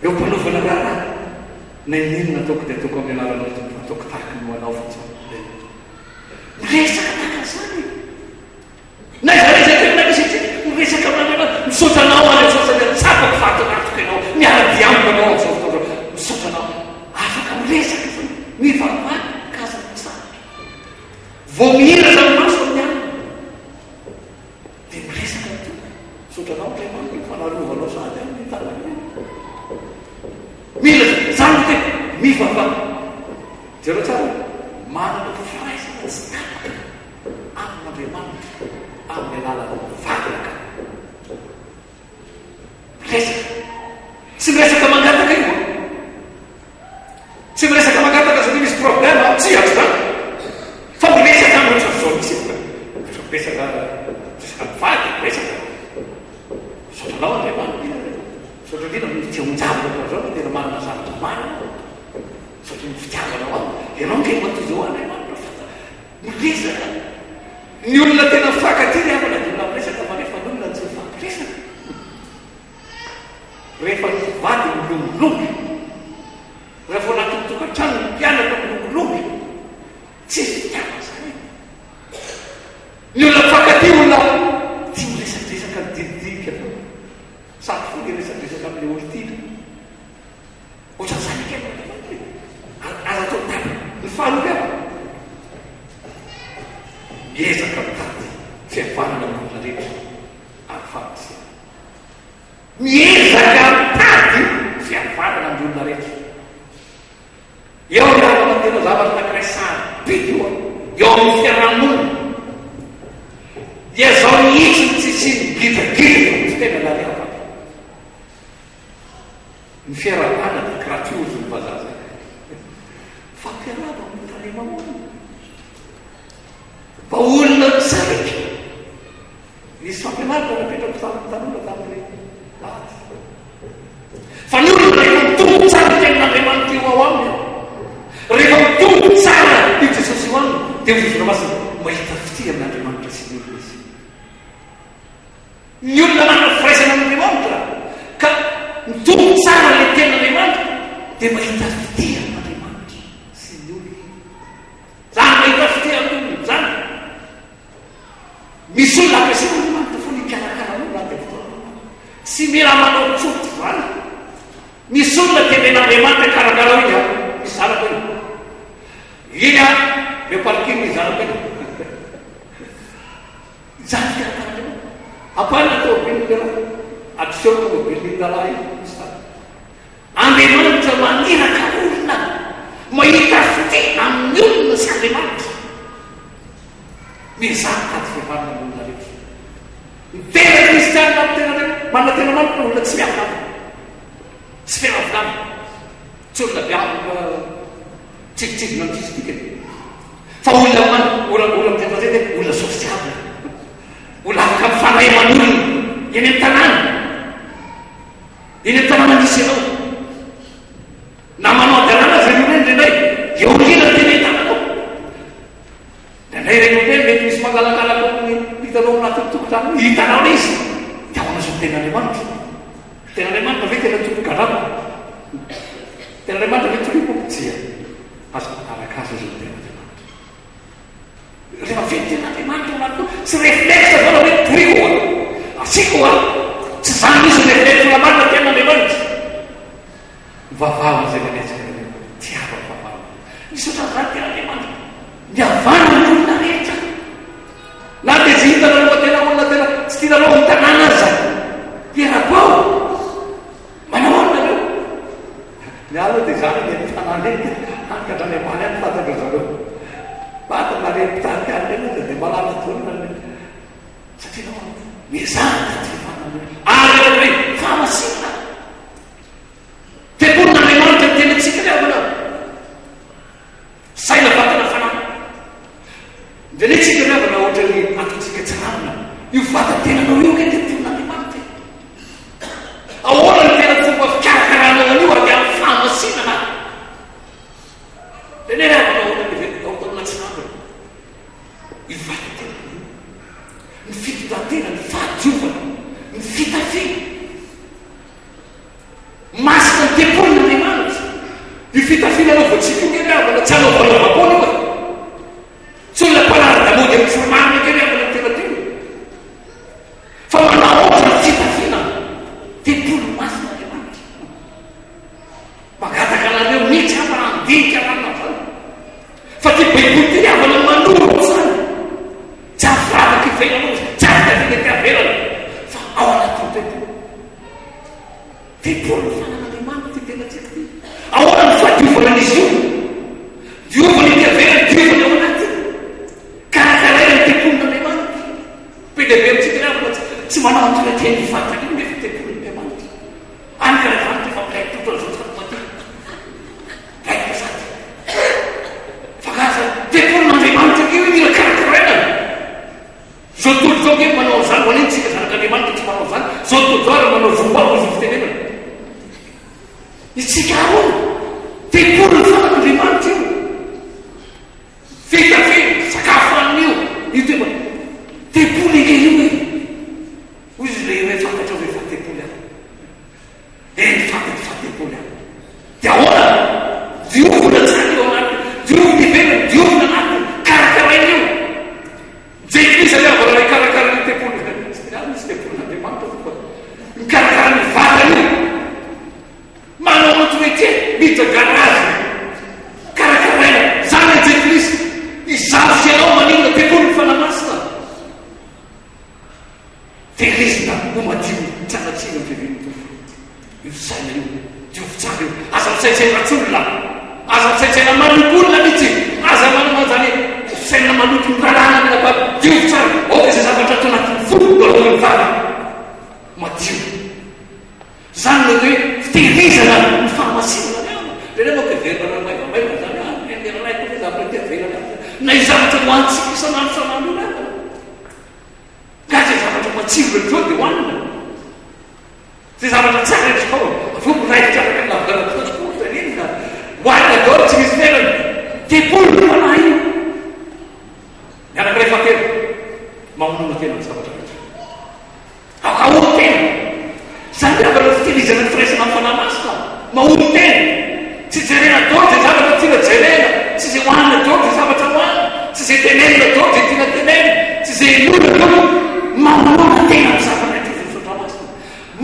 C: Eo am-panaovana raharaha, na inona ataoko dia ataoko amin'ny anaranao Tompo, ataoko tahaka ny ho anao fa tsy ho an'ny olona. Miresaka tahaka an'izany e. N'aiza n'aiza toerana misy antsika, miresaka amin'Andriamanitra. Misaotra Anao aho Jesosy satria tsapako fa ato anatiko Ianao. Miara-dia amiko Ianao amin'izao fotoana izao. Misaotra Anao. Afaka miresaka foana. Mivavaha ka aza mitsahatra. Vao mihiratra ny maso amin'ny alina dia miresaka ny Tompo. Misaotra Anao Andriamanitra fa narovanao sahady aho ny tanana iny. Mila izany no tena mivavaha. Jereo tsara, manana firaisana tsy tapaka. amin'Andriamanitra amin'ny alalan'ny vavaka. Miresaka. Tsy miresaka mangataka io. Tsy miresaka mangataka satria misy problème, tsia tsy zany. Fa miresaka amin'ny ohatran'izao mihitsy. Miresaka miresaka mivady, miresaka. Misaotra anao Andriamanitra. Misaotra indrindra amin'ny fitsehoan-javatra toa izao fa tena manana zavatra maro. Misaotra ny fitiavanao ahy. Ianao ange mba toy izao Andriamanitra fa Miresaka. Ny olona tena mifankatia ry havana dia olona miresaka fa rehefa ny olona tsy mifampiresaka, rehefa ny mpivady milongilongy, rehefa ao anatin'ny tokantrano ny mpianaka milongilongy, tsisy fitiavana izany e. Ny olona mifankatia olona tsy miresadresaka midinidinika foana, sady foana hiresadresaka amin'ilay olon-tiana. Ohatran'izany akaiky Andriamanitra e! Ary aza atao tapaka. Ny faharoa ry havana, miezaka mitady fihavanana amin'ny olona rehetra ary fahamasiana. Miezaka mitady fihavanana amin'ny olona rehetra. Eo ry havana ny tena zavatra anankiray sarobidy io an, eo amin'ny fiarahamonina. Iazao mihitsy ny tsy hisian'ny gidragidra eto amin'ny fiainana ry havana. Ny fiarahabana dia gratuit hozy ny vazaha zay. Fampiarahaba amin'ny tany mamono. Mba olona misarika. Nisy fampianarana napetrako tamin'ny tanora tamin'ny lahady. Fa ny olona rehefa mitombo tsara ny tenin'Andriamanitra io ao aminy, rehefa mitombo tsara io Jesosy io aminy, dia hoy Jesosy Masina, mahita fitia amin'Andriamanitra sy ny olona izy. Ny olona manana firaisana amin'Andriamanitra ka mitombo tsara ilay tenin'Andriamanitra dia mahita fitia amin'Andriamanitra sy ny olona. Zany mahita fitia amin'ny olona zany. Misy olona ampiasain'Andriamanitra foana hikarakara olona any fotoana. Tsy mila manao tsotra zany. Misy olona tenen'Andriamanitra hikarakara iny an, misy zanako iny. Iny an, eo parking ny zanako iny. Izany fikarakarana io. Ampahany ny tomobilin'ny lehilahy. Adiseo ny tomobilin'iny rahalahy iny. Misy tany. Andriamanitra maniraka olona mahita fitia amin'ny olona sy Andriamanitra. Miezaha mitady fihavanana amin'ny olona rehetra. Ny tena kristianina amin'ny tena manana tena manana olona tsy miavonavona. Tsy fiavonavona. Tsy olona be avona tsiditsidina amin'ny tsisy dikany. Fa olona man, olona, olona miteny frantsay hoe olona sociable. Olona afaka mifandray aman'olona eny amin'ny tanàna. Eny amin'ny tanàna misy anao. Na manao hadalana aza ny olona indraindray, dia aoriana ny tena hitananao. Indraindray ireny olona ireny mety misy mangalangalaka amin'ny hitanao anaty. zany hoe hitanao ilay izy. Dia ahoana izao ny tenin'Andriamanitra? Tenin'Andriamanitra ve tena tokony garama? Tenin'Andriamanitra ve toriko? Tsia. Aza manaraka azy izao ny tenin'Andriamanitra. Rehefa feno tenin'Andriamanitra ao anatinao, tsy réflexe foana hoe toriko a, asiako a. Tsy izany mihitsy ny réflexe olona marina tenin'Andriamanitra. Mivavaha ho an'izay manenjika anareo. Tiavo ny fahavalo. Misaotra an'izany tena Andriamanitra. Mihavana ny olona rehetra. Na dia tsy hitanareo fa tena olona tena tsy tianareo ho tanàna aza. Hiarabao. Manao ahoana nareo? Ny ahy aloha dia izany eny amin'ny tanàna eny dia hany ka hatrany ambany any fantatry zareo. Fantatra na ireny mpitarika any ireny aza dia malala daholo na ny satria nahoana? Miezaha mitady fihavanana ny olona. Ary rehefa hoe fahamasinana. Tempolin'Andriamanitra ny tenantsika ry havana. Saina, vatana, fanahy. Indraindray tsika ry havana ohatran'ny ataontsika tsiravina. Io vatan-tenanao io ange tempolin'Andriamanitra e. Ahoana ny tena fomba fikarakaranao an'io avy amin'ny fahamasinana? Indraindray ry havana ohatran'ny heverina ao taona tsiravina. Io vatan-tenanao io. Ny fitondran-tena, ny fahadiovana, ny fitafiana. Masina ny tempolin'Andriamanitra. Io fitafiana anaovantsika io nge ry havana tsy anaovanaovam-poana io e. Tsy olona mpanara-damaody amin'ny tsy marina nge ry havana ny tena tiana. Fa manahoatra ny fitafiana tempoly masina Andriamanitra. Mangataka anareo mihitsy aho mba handinika lalina amin'izany. Fa ty baiboly ty ry havana manoro an'izany. Tsy avy vavaka ivelany io, tsy avy tafiana ety avelany, fa ao anatin'ny tempoly. Tempoly ny fanan'Andriamanitra ity tenantsika ity. Ahoana ny fahadiovana an'izy io? Diovina ety avelany, diovina ao anaty. Karakaraina ny tempolin'Andriamanitra. Be dia be amintsika ry havana tsy manao entretien ny vatana io nefa tempolin'Andriamanitra. Any ka Andriamanitra efa milay tototra an'izao tsy maty. Raikitra sady. Fa nga zany tempolin'Andriamanitra io mila karakaraina. Zao tontolo zao nge manao an'izany, maninona tsika zanak'Andriamanitra tsy manao an'izany? Zao tontolo zao ary manao zomba hoy izy fitenenana. Isika ahoana? Tempolin'ny fanak'Andriamanitra io. Vita ve sakafo an'io? Io tena tempoly ange io e. Hoy izy ilay iray fantatrao ve fa tempoly aho? Eny fantatro fa tempoly aho. Dia ahoana? Diovina tsara io anatiny, diovina ivelany, diovina anatiny, karakaraina io. Jentilisa ny havana nikarakara ny tempoly. Tsy ary misy tempolin'Andriamanitra fa mikarakara ny vatana io. Manao entretien, miditra garage. Karakaraina. Zany ny jentilisa. Izaho sy ianao maninona tempolin'ny Fanahy Masina. Tehirizina ho madio tsy hanatsiny ny fiavian'ny Tompo. Io saina io, diovy tsara io. Aza misaintsaina ratsy olona. Aza misaintsaina maloto olona mihitsy. Aza manana an'izany fisainana maloto ny rahalahy na ny anabavy. Diovy tsara. Aoka izay zavatra ato anatin'ny fo no aloan'ny vava. Madio. Izany no atao hoe fitehirizana ny fahamasinana ny alina. Indraindray manko heverina raha maivamaivana izany hoe ah, ny rahalahy koa ve zavatra ety ivelany any. Na io zavatra hohanintsika isan'andro isan'andro io ny alina. Ka izay zavatra matsiro rehetra eo dia hohanina. Izay zavatra tsara rehetra ao, avy eo miraikitra araka ny lavoratoara koa dia inona? Hohanina daholo tsy misy ferana. Tempoly ny fanahy io. Ny anankiray fahatelo, mamonona tena amin'ny zavatra rehetra. Aoka tena. Izany angamba no fitehirizana ny firaisana amin'ny Fanahy Masina. Mahono tena. Tsy jerena daholo izay zavatra tiana jerena. Tsy izay hohanina daholo izay zavatra hohanina. Tsy izay tenenina daholo izay tiana tenenina. Tsy izay henoina daholo. Mamonoana tena amin'ny zavatra rehetra izay misaotra masina.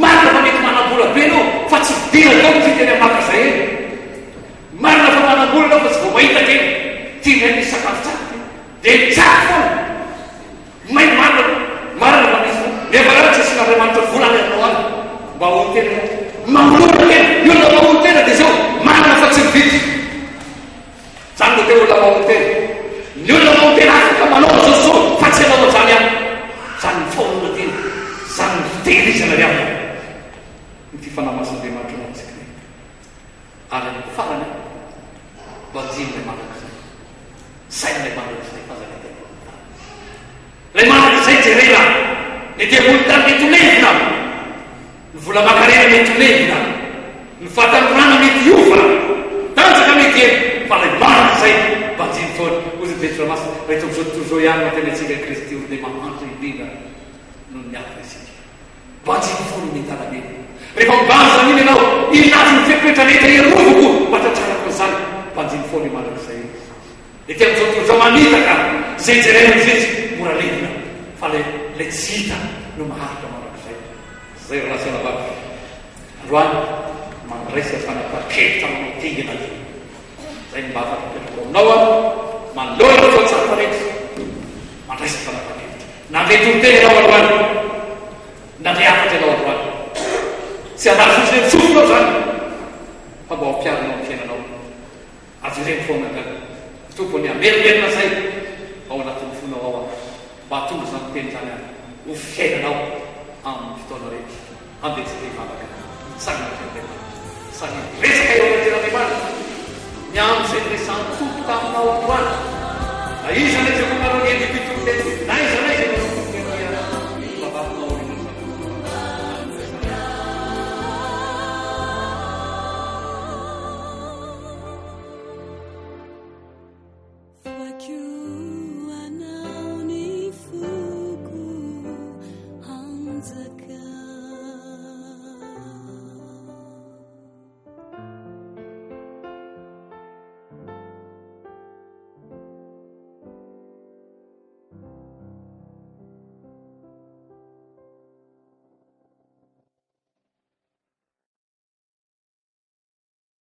C: Marina fa mety manam-bola be ianao fa tsy vidiana daholo ity teny amin'ny magazay eny. Marina fa manam-bola ianao fa tsy vao mahita kely. Ity indray misy sakafo tsara ity. Dia tsara foana. May marina marina fa misy nefa raha tsy asian'Andriamanitra vola any aminao any mba ho tena manoloana tena ny olona mamono tena dia izao marina fa tsy mividy zany no tena olona mamono tena ny olona mamono tena afaka manao an'izao sy izao fa tsy hanao an'izany ihany zany ny famonoana tena zany ny fitehirizana ny havana ny fifanamasin'Andriamanitra ao amintsika ary amin'ny farany banjino ilay mandrakizay Saina ilay mandrakizay fa aza mety ambony tany. Ilay mandrakizay jerena, ny ety ambony tany mety ho levona, ny vola aman-karena mety ho levona, ny fahatanorana mety hiova, tanjaka mety hena, fa ilay mandrakizay banjino foana. Hoy ny Petro Masina, raha eto amin'izao tontolo izao ihany no antenaintsika an'i Kristy olona mahantra indrindra. Noho ny hafa isika. Banjino foana iny tanana iny. Rehefa mibanjina an'iny ianao, inona avy ny fepetra rehetra hiarovako mba hatratrarako an'izany? Banjino foana io mandrakizay io. Ety amin'izao tontolo izao manitaka izay jerena mihitsy, mora levona, fa ilay ilay tsy hita no maharitra mandrakizay. Izay ry lahy sy anabavy. Androany, mandraisa fanapahan-kevitra manao dingana aloha. Izay no mba hafatra apetrako aminao aho, manoloana ny fotoan-tsarotra rehetra. Mandraisa fanapahan-kevitra. Nandre toriteny ianao androany. Nandre hafatra ianao androany. Tsy handalo fotsiny amin'ny sofinao izany, fa mba ho ampiharinao amin'ny fiainanao. Avereno foana angamba. Ny Tompo anie hamerimberina izay ao anatin'ny fonao ao an, mba hahatonga izany teny izany an, ho fiainanao amin'ny fotoana rehetra. Andeha tsika hivavaka, hitsangana akaiky Andriamanitra. Samy hiresaka eo anatrehan'Andriamanitra ny amin'izay niresahan'ny Tompo taminao androany. Na iza na iza koa nareo nihaino ity toriteny ity, na aiza na aiza ianareo toriteny ity an, mivavaha aminao aorian'izany.